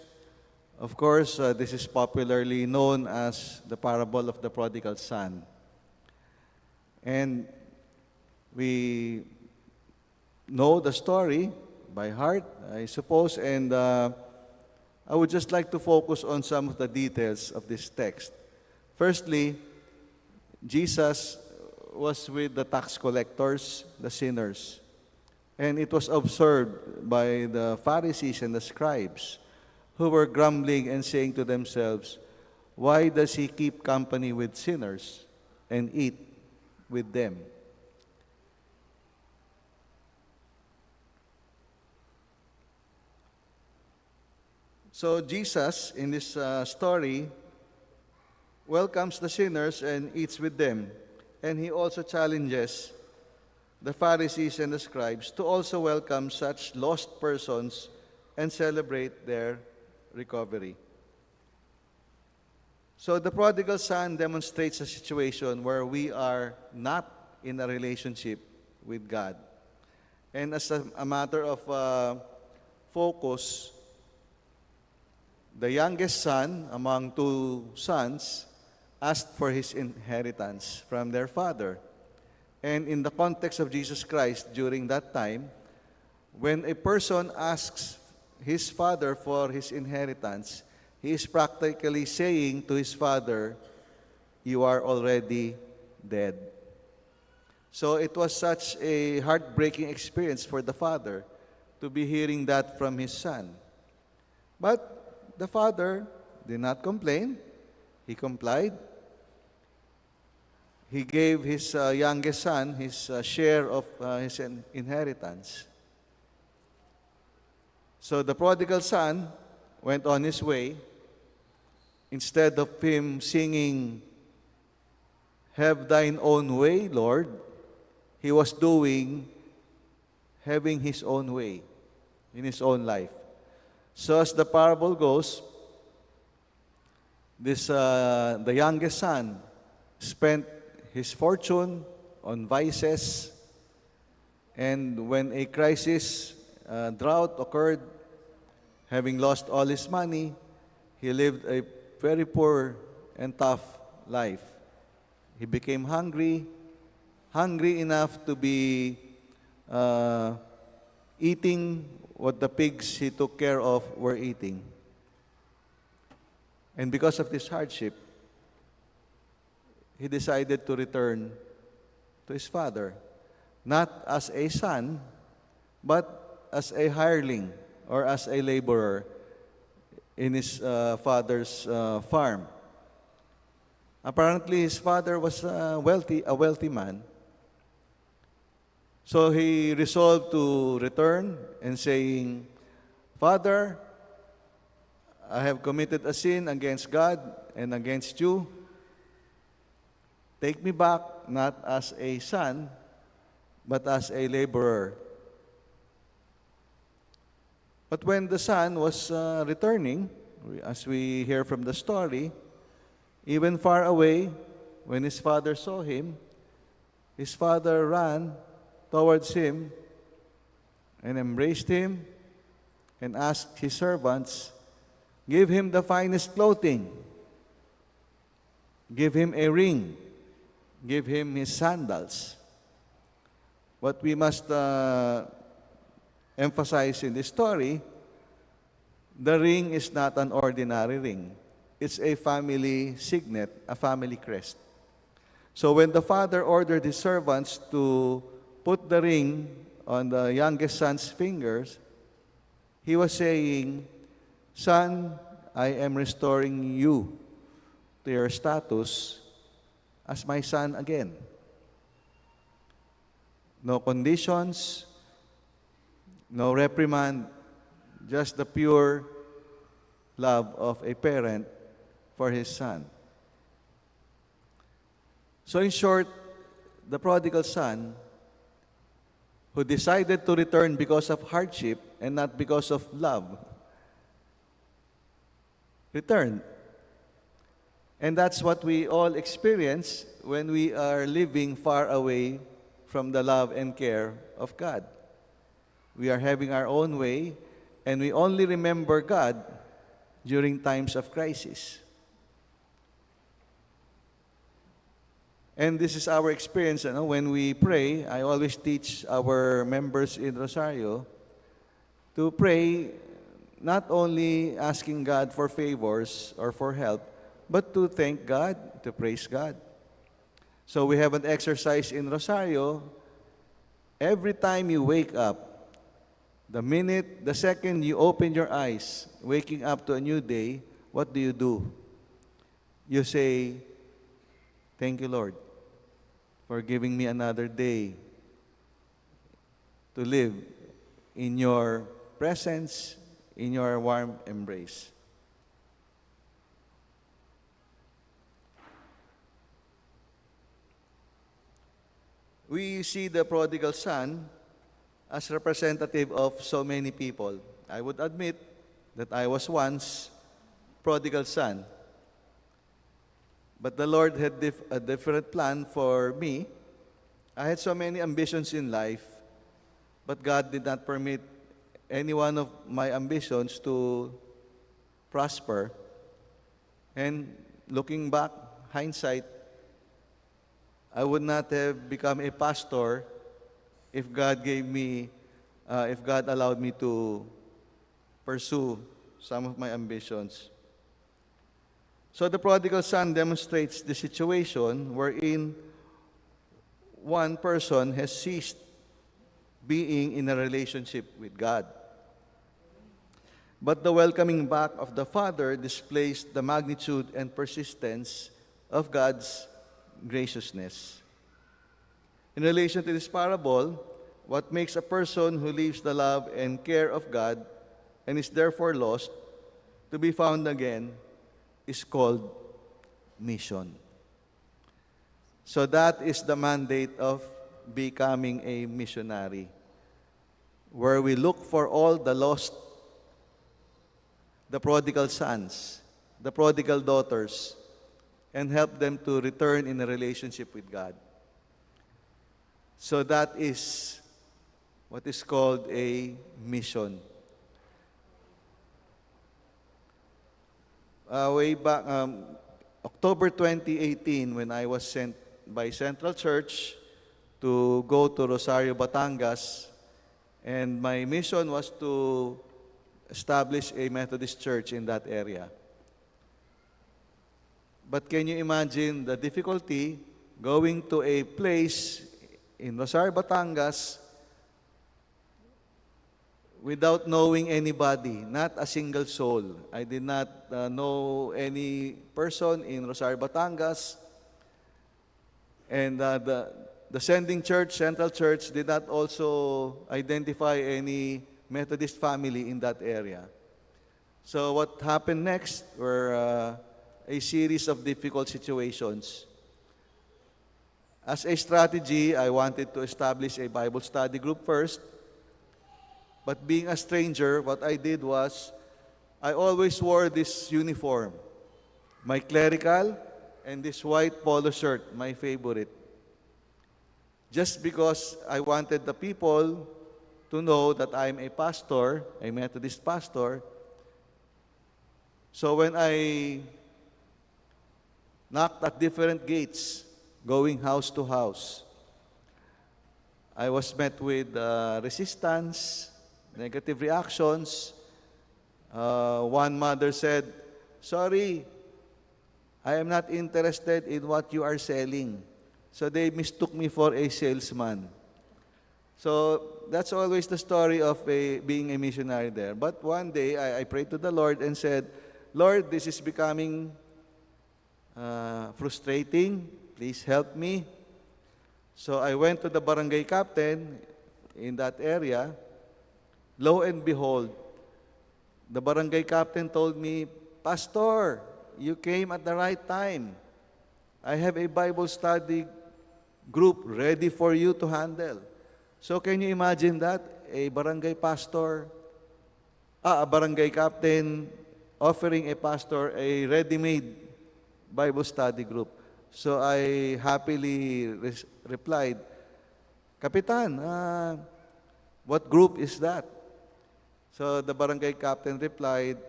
Of course, uh, this is popularly known as the parable of the prodigal son. And we know the story by heart, I suppose, and uh, I would just like to focus on some of the details of this text. Firstly, Jesus was with the tax collectors, the sinners, and it was observed by the Pharisees and the scribes, who were grumbling and saying to themselves, "Why does he keep company with sinners and eat with them?" So Jesus, in this uh, story, welcomes the sinners and eats with them. And he also challenges the Pharisees and the scribes to also welcome such lost persons and celebrate their recovery. So the prodigal son demonstrates a situation where we are not in a relationship with God. And as a, a matter of uh, focus, the youngest son among two sons asked for his inheritance from their father. And in the context of Jesus Christ during that time, when a person asks his father for his inheritance, he is practically saying to his father, "You are already dead." So it was such a heartbreaking experience for the father to be hearing that from his son. But the father did not complain. He complied. He gave his uh, youngest son his uh, share of uh, his in- inheritance. So the prodigal son went on his way. Instead of him singing, "Have thine own way, Lord," he was doing, having his own way in his own life. So as the parable goes, this uh, the youngest son spent his fortune on vices, and when a crisis, uh, drought occurred, having lost all his money, he lived a very poor and tough life. He became hungry, hungry enough to be uh, eating what the pigs he took care of were eating. And because of this hardship, he decided to return to his father, not as a son, but as a hireling or as a laborer in his uh, father's uh, farm. Apparently, his father was uh, wealthy, a wealthy man. So he resolved to return and saying, "Father, I have committed a sin against God and against you. Take me back not as a son, but as a laborer." But when the son was uh, returning, as we hear from the story, even far away, when his father saw him, his father ran towards him and embraced him and asked his servants, "Give him the finest clothing, give him a ring, give him his sandals." What we must uh, emphasize in this story, the ring is not an ordinary ring. It's a family signet, a family crest. So when the father ordered his servants to put the ring on the youngest son's fingers, he was saying, "Son, I am restoring you to your status as my son again." No conditions, no reprimand, just the pure love of a parent for his son. So, in short, the prodigal son, who decided to return because of hardship and not because of love, returned. And that's what we all experience when we are living far away from the love and care of God. We are having our own way, and we only remember God during times of crisis. And this is our experience, ano, when we pray. I always teach our members in Rosario to pray, not only asking God for favors or for help, but to thank God, to praise God. So we have an exercise in Rosario. Every time you wake up, the minute, the second you open your eyes, waking up to a new day, what do you do? You say, "Thank you, Lord, for giving me another day to live in your presence, in your warm embrace." We see the prodigal son as representative of so many people. I would admit that I was once prodigal son. But the Lord had dif-, a different plan for me. I had so many ambitions in life, but God did not permit any one of my ambitions to prosper. And looking back, hindsight, I would not have become a pastor if God gave me, uh, if God allowed me to pursue some of my ambitions. So the prodigal son demonstrates the situation wherein one person has ceased being in a relationship with God. But the welcoming back of the father displays the magnitude and persistence of God's graciousness. In relation to this parable, what makes a person who leaves the love and care of God and is therefore lost to be found again is called mission. So that is the mandate of becoming a missionary, where we look for all the lost, the prodigal sons, the prodigal daughters, and help them to return in a relationship with God. So that is what is called a mission. Uh, way back, um, October twenty eighteen, when I was sent by Central Church to go to Rosario, Batangas, and my mission was to establish a Methodist church in that area. But can you imagine the difficulty going to a place in Rosario, Batangas, without knowing anybody, not a single soul? I did not, uh, know any person in Rosario, Batangas. And, uh, the, the sending church, Central Church, did not also identify any Methodist family in that area. So what happened next were, uh, a series of difficult situations. As a strategy, I wanted to establish a Bible study group first. But being a stranger, what I did was, I always wore this uniform, my clerical and this white polo shirt, my favorite. Just because I wanted the people to know that I'm a pastor, a Methodist pastor. So when I knocked at different gates, going house to house, I was met with, uh, resistance, negative reactions. Uh, one mother said, "Sorry, I am not interested in what you are selling." So they mistook me for a salesman. So that's always the story of a, being a missionary there. But one day, I, I prayed to the Lord and said, "Lord, this is becoming, uh, frustrating. Please help me." So I went to the barangay captain in that area. Lo and behold, the barangay captain told me, "Pastor, you came at the right time. I have a Bible study group ready for you to handle." So can you imagine that? A barangay pastor, ah, a barangay captain offering a pastor a ready-made Bible study group. So I happily res- replied, "Kapitan, uh, what group is that?" So the barangay captain replied,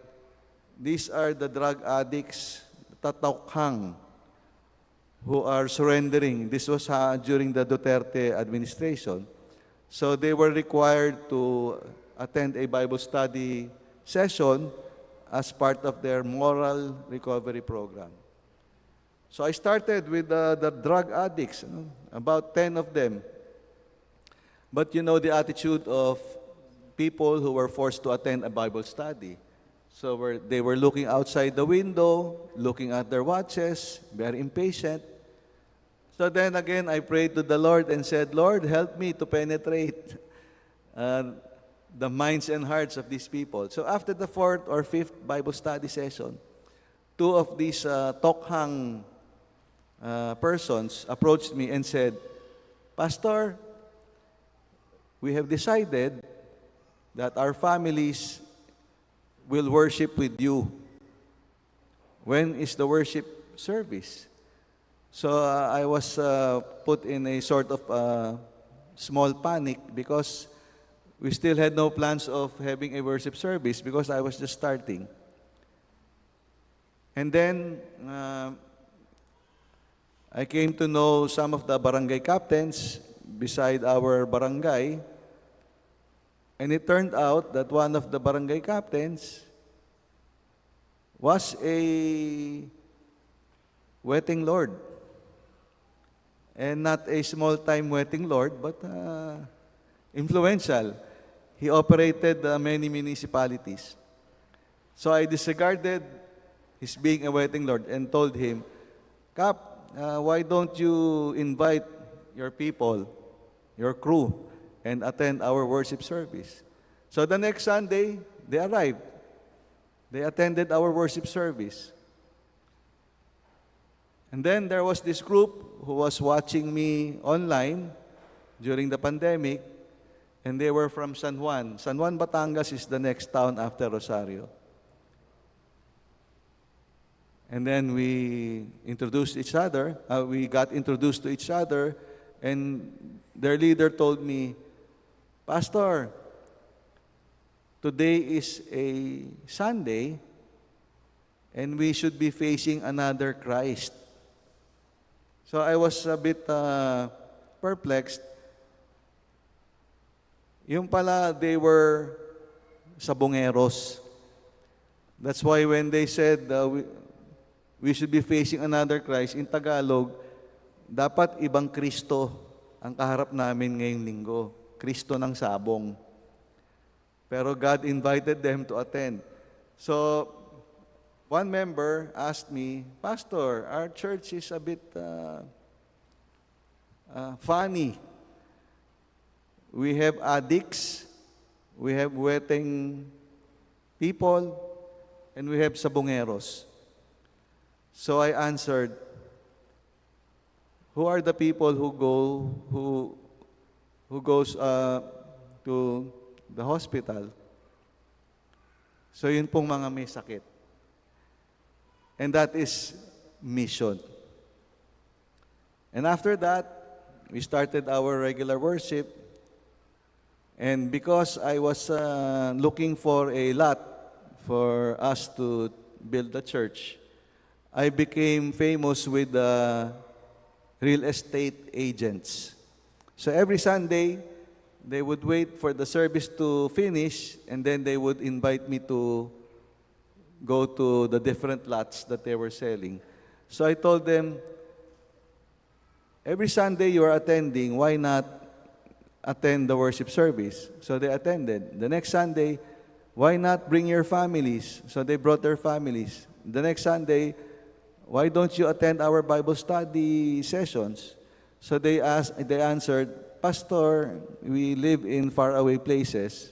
"These are the drug addicts, tatokhang, who are surrendering." This was, uh, during the Duterte administration. So they were required to attend a Bible study session as part of their moral recovery program. So I started with, uh, the drug addicts, you know, about ten of them. But you know the attitude of people who were forced to attend a Bible study. So were, they were looking outside the window, looking at their watches, very impatient. So then again, I prayed to the Lord and said, "Lord, help me to penetrate, uh, the minds and hearts of these people." So after the fourth or fifth Bible study session, two of these, uh, tokhang, uh, persons approached me and said, "Pastor, we have decided that our families will worship with you. When is the worship service?" So, uh, I was, uh, put in a sort of, uh, small panic because we still had no plans of having a worship service because I was just starting. And then, uh, I came to know some of the barangay captains beside our barangay. And it turned out that one of the barangay captains was a wetting lord. And not a small-time wetting lord, but, uh, influential. He operated, uh, many municipalities. So I disregarded his being a wetting lord and told him, "Kap, uh, why don't you invite your people, your crew, and attend our worship service?" So the next Sunday, they arrived. They attended our worship service. And then there was this group who was watching me online during the pandemic, and they were from San Juan. San Juan, Batangas is the next town after Rosario. And then we introduced each other, uh, we got introduced to each other, and their leader told me, "Pastor, today is a Sunday, and we should be facing another Christ." So I was a bit, uh, perplexed. Yung pala, they were sabongeros. That's why when they said, uh, we, we should be facing another Christ, in Tagalog, dapat ibang Kristo ang kaharap namin ngayong linggo. Kristo ng sabong. Pero God invited them to attend. So, one member asked me, "Pastor, our church is a bit, uh, uh, funny. We have addicts, we have wetting people, and we have sabongeros." So I answered, "Who are the people who go, who, who goes, uh, to the hospital?" So, yun pong mga may sakit. And that is mission. And after that, we started our regular worship. And because I was, uh, looking for a lot for us to build the church, I became famous with the real estate agents. So every Sunday, they would wait for the service to finish, and then they would invite me to go to the different lots that they were selling. So I told them, "Every Sunday you are attending, why not attend the worship service?" So they attended. The next Sunday, "Why not bring your families?" So they brought their families. The next Sunday, "Why don't you attend our Bible study sessions?" So they asked, they answered, "Pastor, we live in faraway places.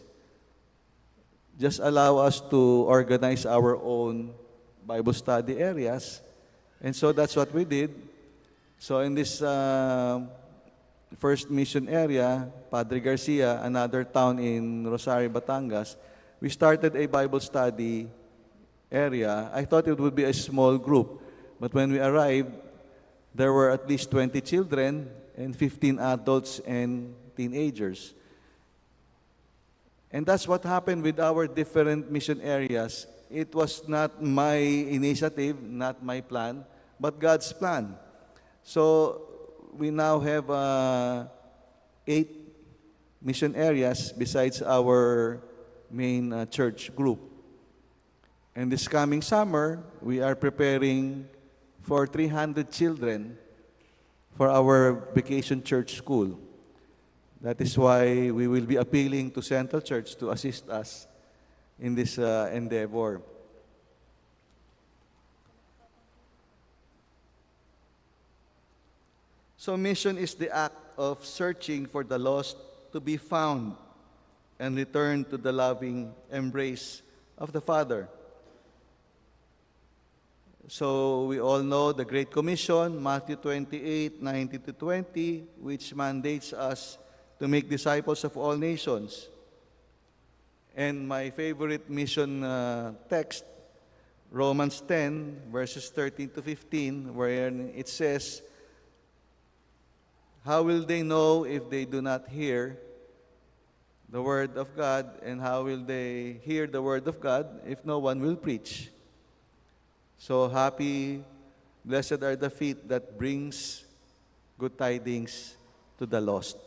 Just allow us to organize our own Bible study areas." And so that's what we did. So in this, uh, first mission area, Padre Garcia, another town in Rosario, Batangas, we started a Bible study area. I thought it would be a small group. But when we arrived, there were at least twenty children and fifteen adults and teenagers. And that's what happened with our different mission areas. It was not my initiative, not my plan, but God's plan. So we now have uh, eight mission areas besides our main uh, church group. And this coming summer, we are preparing for three hundred children for our vacation church school. That is why we will be appealing to Central Church to assist us in this uh, endeavor. So, mission is the act of searching for the lost to be found and return to the loving embrace of the Father. So, we all know the Great Commission, Matthew twenty-eight, nineteen to twenty, which mandates us to make disciples of all nations. And my favorite mission uh, text, Romans ten, verses thirteen to fifteen, wherein it says, "How will they know if they do not hear the word of God? And how will they hear the word of God if no one will preach?" So happy, blessed are the feet that brings good tidings to the lost.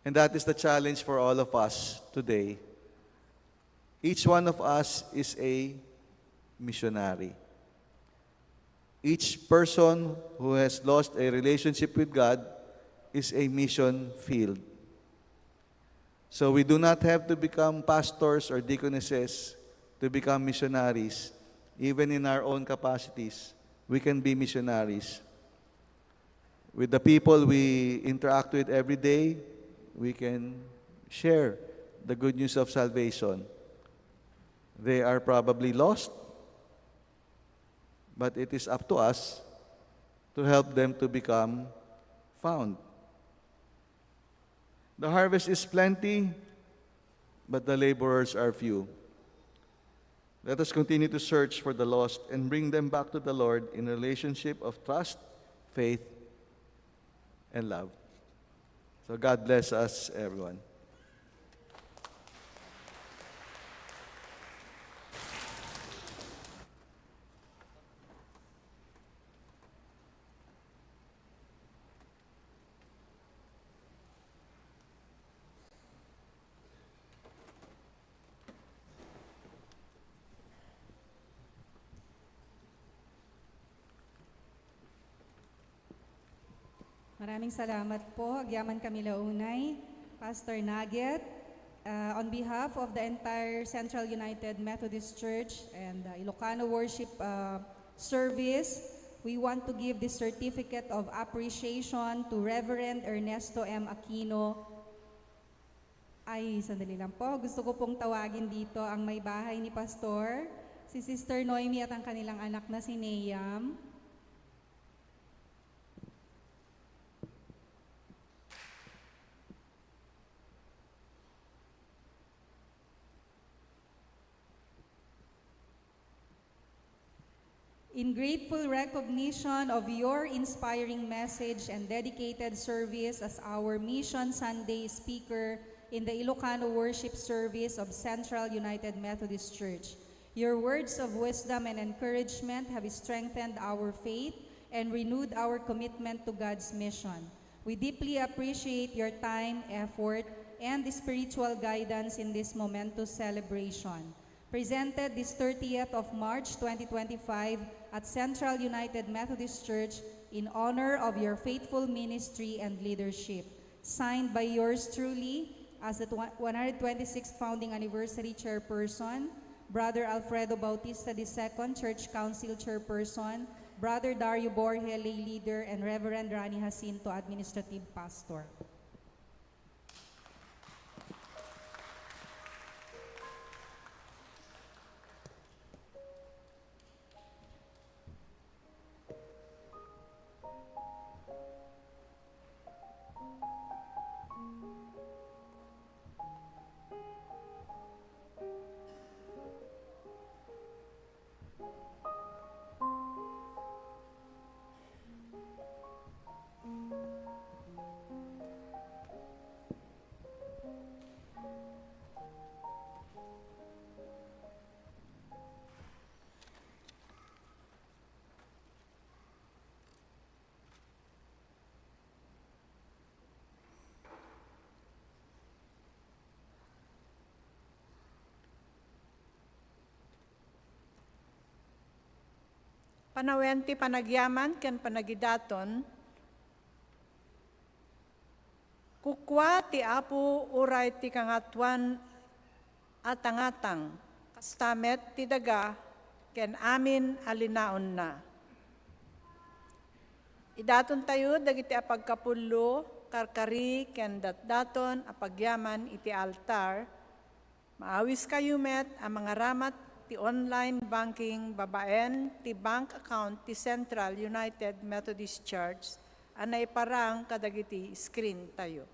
And that is the challenge for all of us today. Each one of us is a missionary. Each person who has lost a relationship with God is a mission field. So we do not have to become pastors or deaconesses to become missionaries. Even in our own capacities, we can be missionaries. With the people we interact with every day, we can share the good news of salvation. They are probably lost, but it is up to us to help them to become found. The harvest is plenty, but the laborers are few. Let us continue to search for the lost and bring them back to the Lord in a relationship of trust, faith, and love. So God bless us, everyone. Maraming salamat po. Agyaman kami la unay, Pastor Nugget. Uh, on behalf of the entire Central United Methodist Church and the Ilocano Worship uh, Service, we want to give this certificate of appreciation to Reverend Ernesto M. Aquino. Ay, sandali lang po. Gusto ko pong tawagin dito ang may bahay ni Pastor, si Sister Noemi at ang kanilang anak na si Neam. In grateful recognition of your inspiring message and dedicated service as our Mission Sunday speaker in the Ilocano worship service of Central United Methodist Church, your words of wisdom and encouragement have strengthened our faith and renewed our commitment to God's mission. We deeply appreciate your time, effort, and spiritual guidance in this momentous celebration. Presented this thirtieth of March twenty twenty-five at Central United Methodist Church in honor of your faithful ministry and leadership. Signed by yours truly as the tw-, one hundred twenty-sixth Founding Anniversary Chairperson, Brother Alfredo Bautista the second, Church Council Chairperson, Brother Dario Borge, Lay Leader, and Reverend Rani Jacinto, Administrative Pastor. Panawen ti panagyaman ken panagidaton. Kukua ti Apo uray ti Kangatoan a tangatang, kasta met ti daga ken amin a linaonna. Idatontayo dagiti a pagkapullo, karkari, ken datdaton a pagyaman iti altar. Maawiskayo met a mangaramat ti online banking babaen ti bank account ti Central United Methodist Church a naiparang kadagiti screen tayo.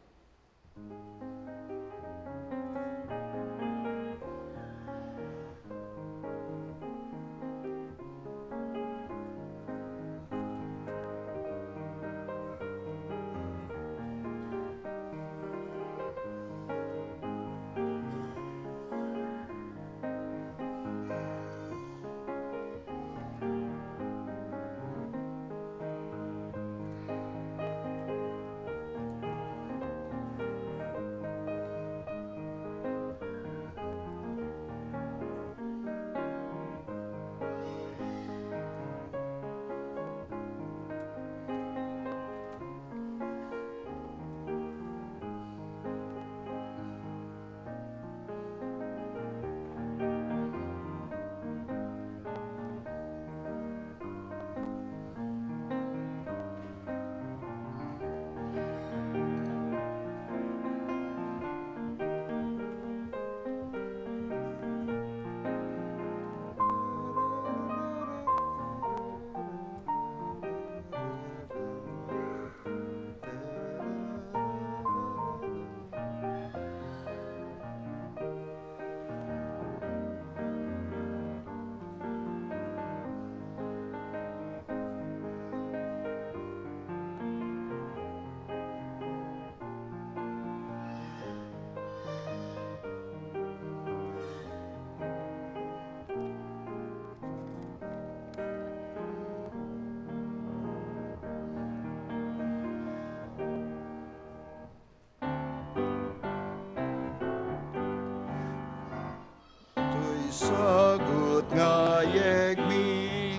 Toy sagut nga yegmi,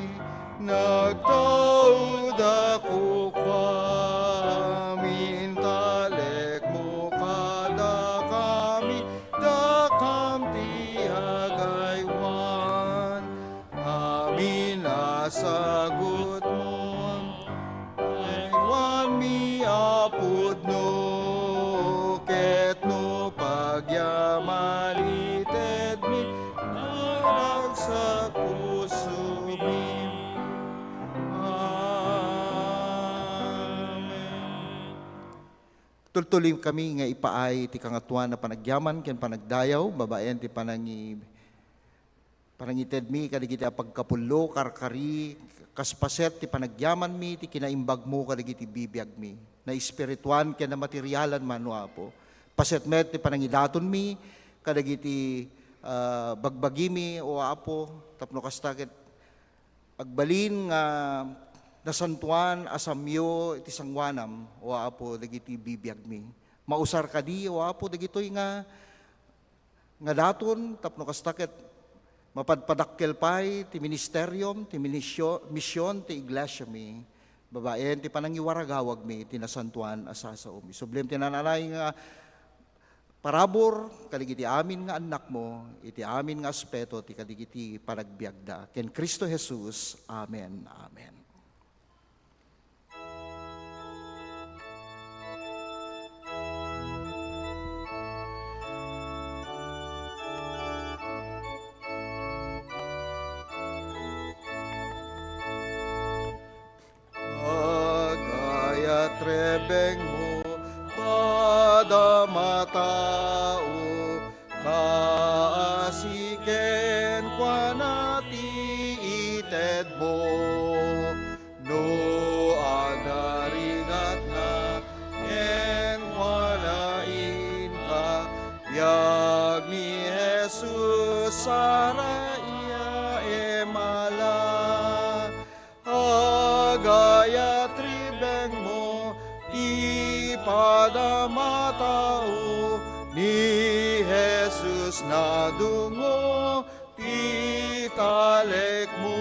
nagtaud a kukua, amin talekmo kadakami, dakam ti agaywan. Amin a sagutmo, aywanmi a pudno, ket no pagyaman itedmi, naragsak pusomi. Amen. Tultuloy kami nga ipaay ti kangatoan a panagyaman ken panagdayaw babaen ti panangi-, panangitedmi kadagiti a pagkapullo, karkari, kas paset ti panagyamanmi, ti kinaimbagmo kadagiti bibiagmi. Naespirituan ken namaterialan man, O Apo. Paset met ti panangidatonmi kadagiti, ah, bagbagimi, O Apo, tapno kasta ket agbalin nga nasantoan a samyo iti sangoanam, O Apo, dagiti bibiagmi. Mausar kadi, O Apo, dagitoy nga nga daton tapno kasta ket mapadpadakkel pay ti ministeriom, ti minisio-, mision ti iglesiami, babaen ti panangiwaragawagmi ti nasantoan a sasaomi. Sublim ti nananay nga parabur kadagiti amin nga annakmo, iti amin nga aspeto ti kadagiti panagbiagda. Ken Cristo Jesus, amen. Amen. Agayat rebengmo, padam a tao, kaasi kenkuana ti itedmo. No adda rigatna, kenkuana inka, biag ni Jesus, saraia emala. Agayat rebengmo, ti padam a tao, ni Jesus nadungo ti talekmo.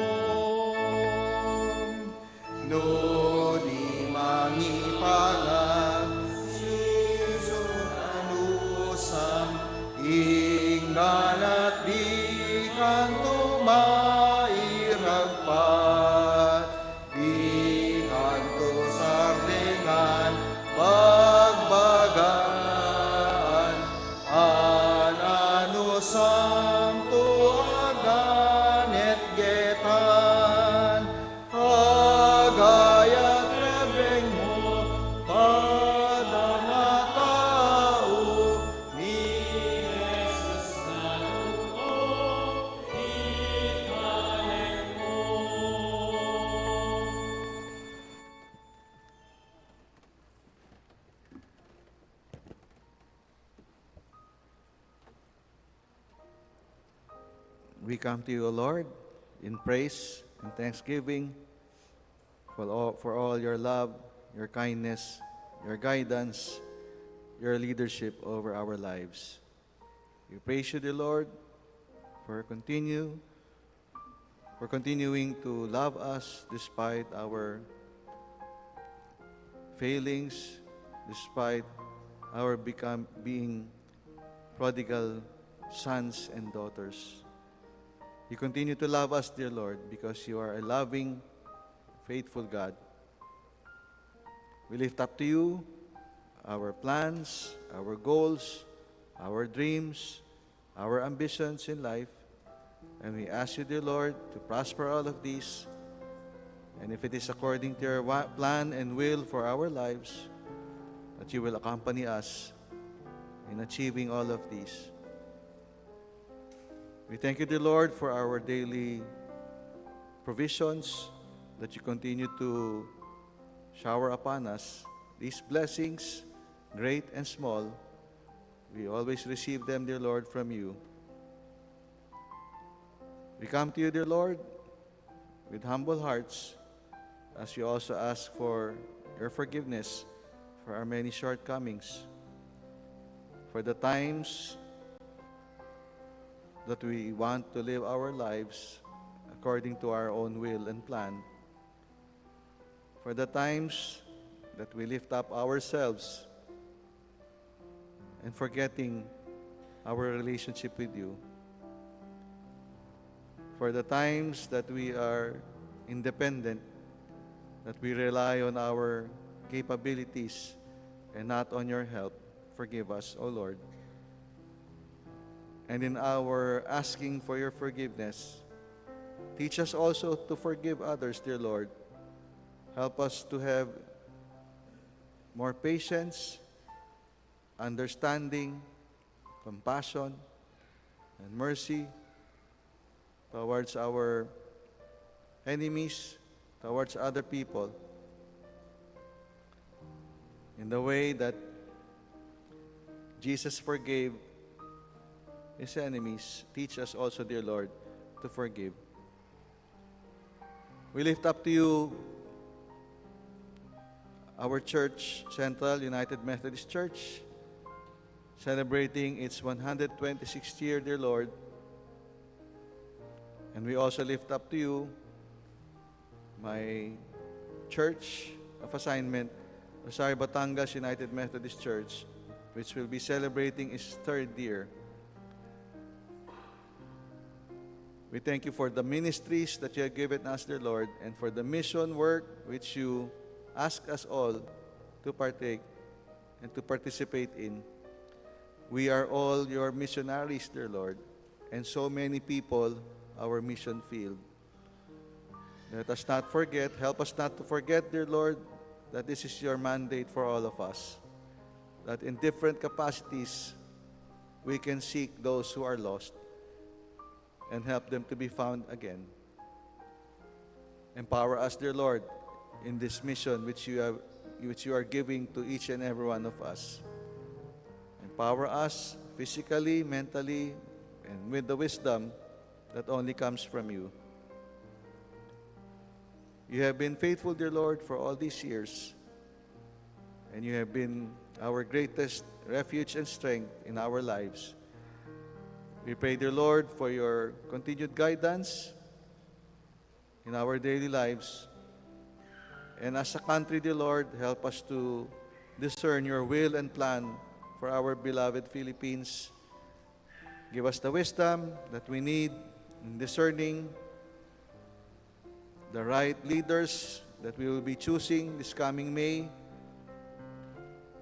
We come to you, O Lord, in praise and thanksgiving for all, for all your love, your kindness, your guidance, your leadership over our lives. We praise you, dear Lord, for continue for continuing to love us despite our failings, despite our become being prodigal sons and daughters. You continue to love us, dear Lord, because you are a loving, faithful God. We lift up to you our plans, our goals, our dreams, our ambitions in life, and we ask you, dear Lord, to prosper all of these. And if it is according to your wa- plan and will for our lives, that you will accompany us in achieving all of these. We thank you, dear Lord, for our daily provisions, that you continue to shower upon us these blessings, great and small. We always receive them, dear Lord, from you. We come to you, dear Lord, with humble hearts, as we also ask for your forgiveness for our many shortcomings, for the times that we want to live our lives according to our own will and plan, for the times that we lift up ourselves and forgetting our relationship with you, for the times that we are independent, that we rely on our capabilities and not on your help. Forgive us, O Lord. And in our asking for your forgiveness, teach us also to forgive others, dear Lord. Help us to have more patience, understanding, compassion, and mercy towards our enemies, towards other people, in the way that Jesus forgave his enemies. Teach us also, dear Lord, to forgive. We lift up to you our church, Central United Methodist Church, celebrating its one hundred twenty-sixth year, dear Lord. And we also lift up to you my church of assignment, Rosario Batangas United Methodist Church, which will be celebrating its third year. We thank you for the ministries that you have given us, dear Lord, and for the mission work which you ask us all to partake and to participate in. We are all your missionaries, dear Lord, and so many people our mission field. Let us not forget, help us not to forget, dear Lord, that this is your mandate for all of us, that in different capacities, we can seek those who are lost and help them to be found again. Empower us, dear Lord, in this mission which you have, which you are giving to each and every one of us. Empower us physically, mentally, and with the wisdom that only comes from you. You have been faithful, dear Lord, for all these years, and you have been our greatest refuge and strength in our lives. We pray, dear Lord, for your continued guidance in our daily lives. And as a country, dear Lord, help us to discern your will and plan for our beloved Philippines. Give us the wisdom that we need in discerning the right leaders that we will be choosing this coming May.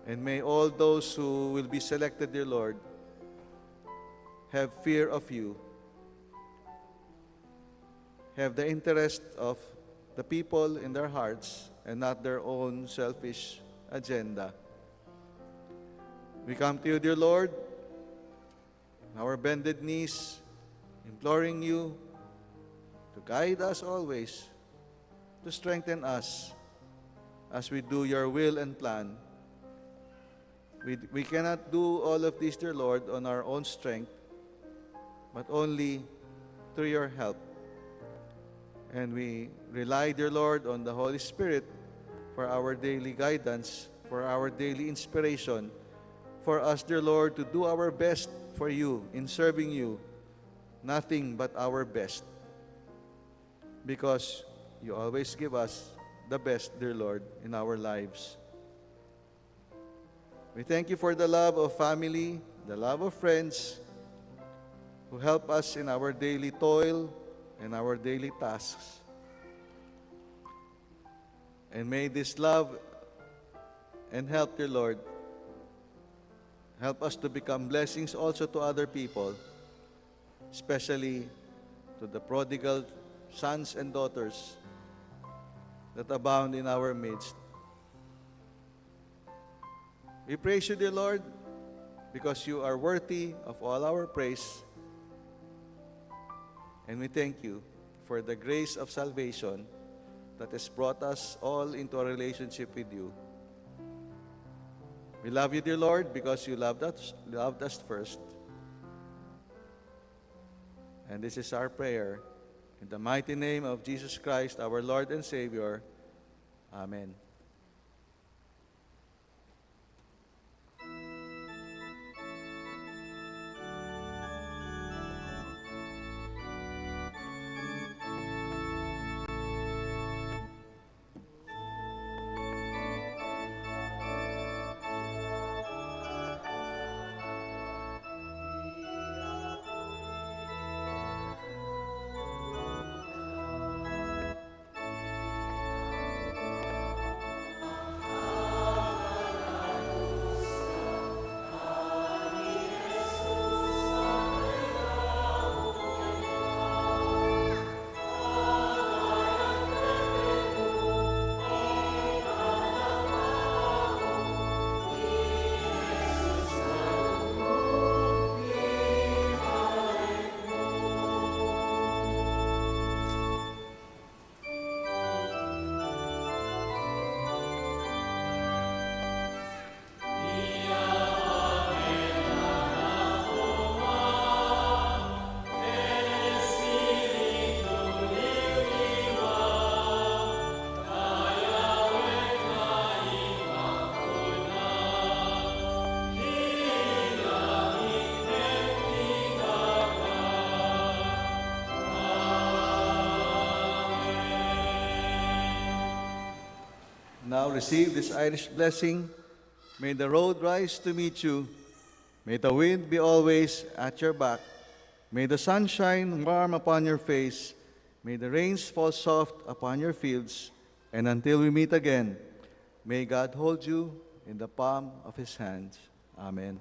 And may all those who will be selected, dear Lord, have fear of you, have the interest of the people in their hearts and not their own selfish agenda. We come to you, dear Lord, on our bended knees, imploring you to guide us always, to strengthen us as we do your will and plan. We, we cannot do all of this, dear Lord, on our own strength, but only through your help. And we rely, dear Lord, on the Holy Spirit for our daily guidance, for our daily inspiration, for us, dear Lord, to do our best for you in serving you, nothing but our best, because you always give us the best, dear Lord, in our lives. We thank you for the love of family, the love of friends who help us in our daily toil and our daily tasks. And may this love and help, dear Lord, help us to become blessings also to other people, especially to the prodigal sons and daughters that abound in our midst. We praise you, dear Lord, because you are worthy of all our praise. And we thank you for the grace of salvation that has brought us all into a relationship with you. We love you, dear Lord, because you loved us, loved us first. And this is our prayer. In the mighty name of Jesus Christ, our Lord and Savior. Amen. Now receive this Irish blessing. May the road rise to meet you. May the wind be always at your back. May the sun shine warm upon your face. May the rains fall soft upon your fields. And until we meet again, may God hold you in the palm of his hand. Amen.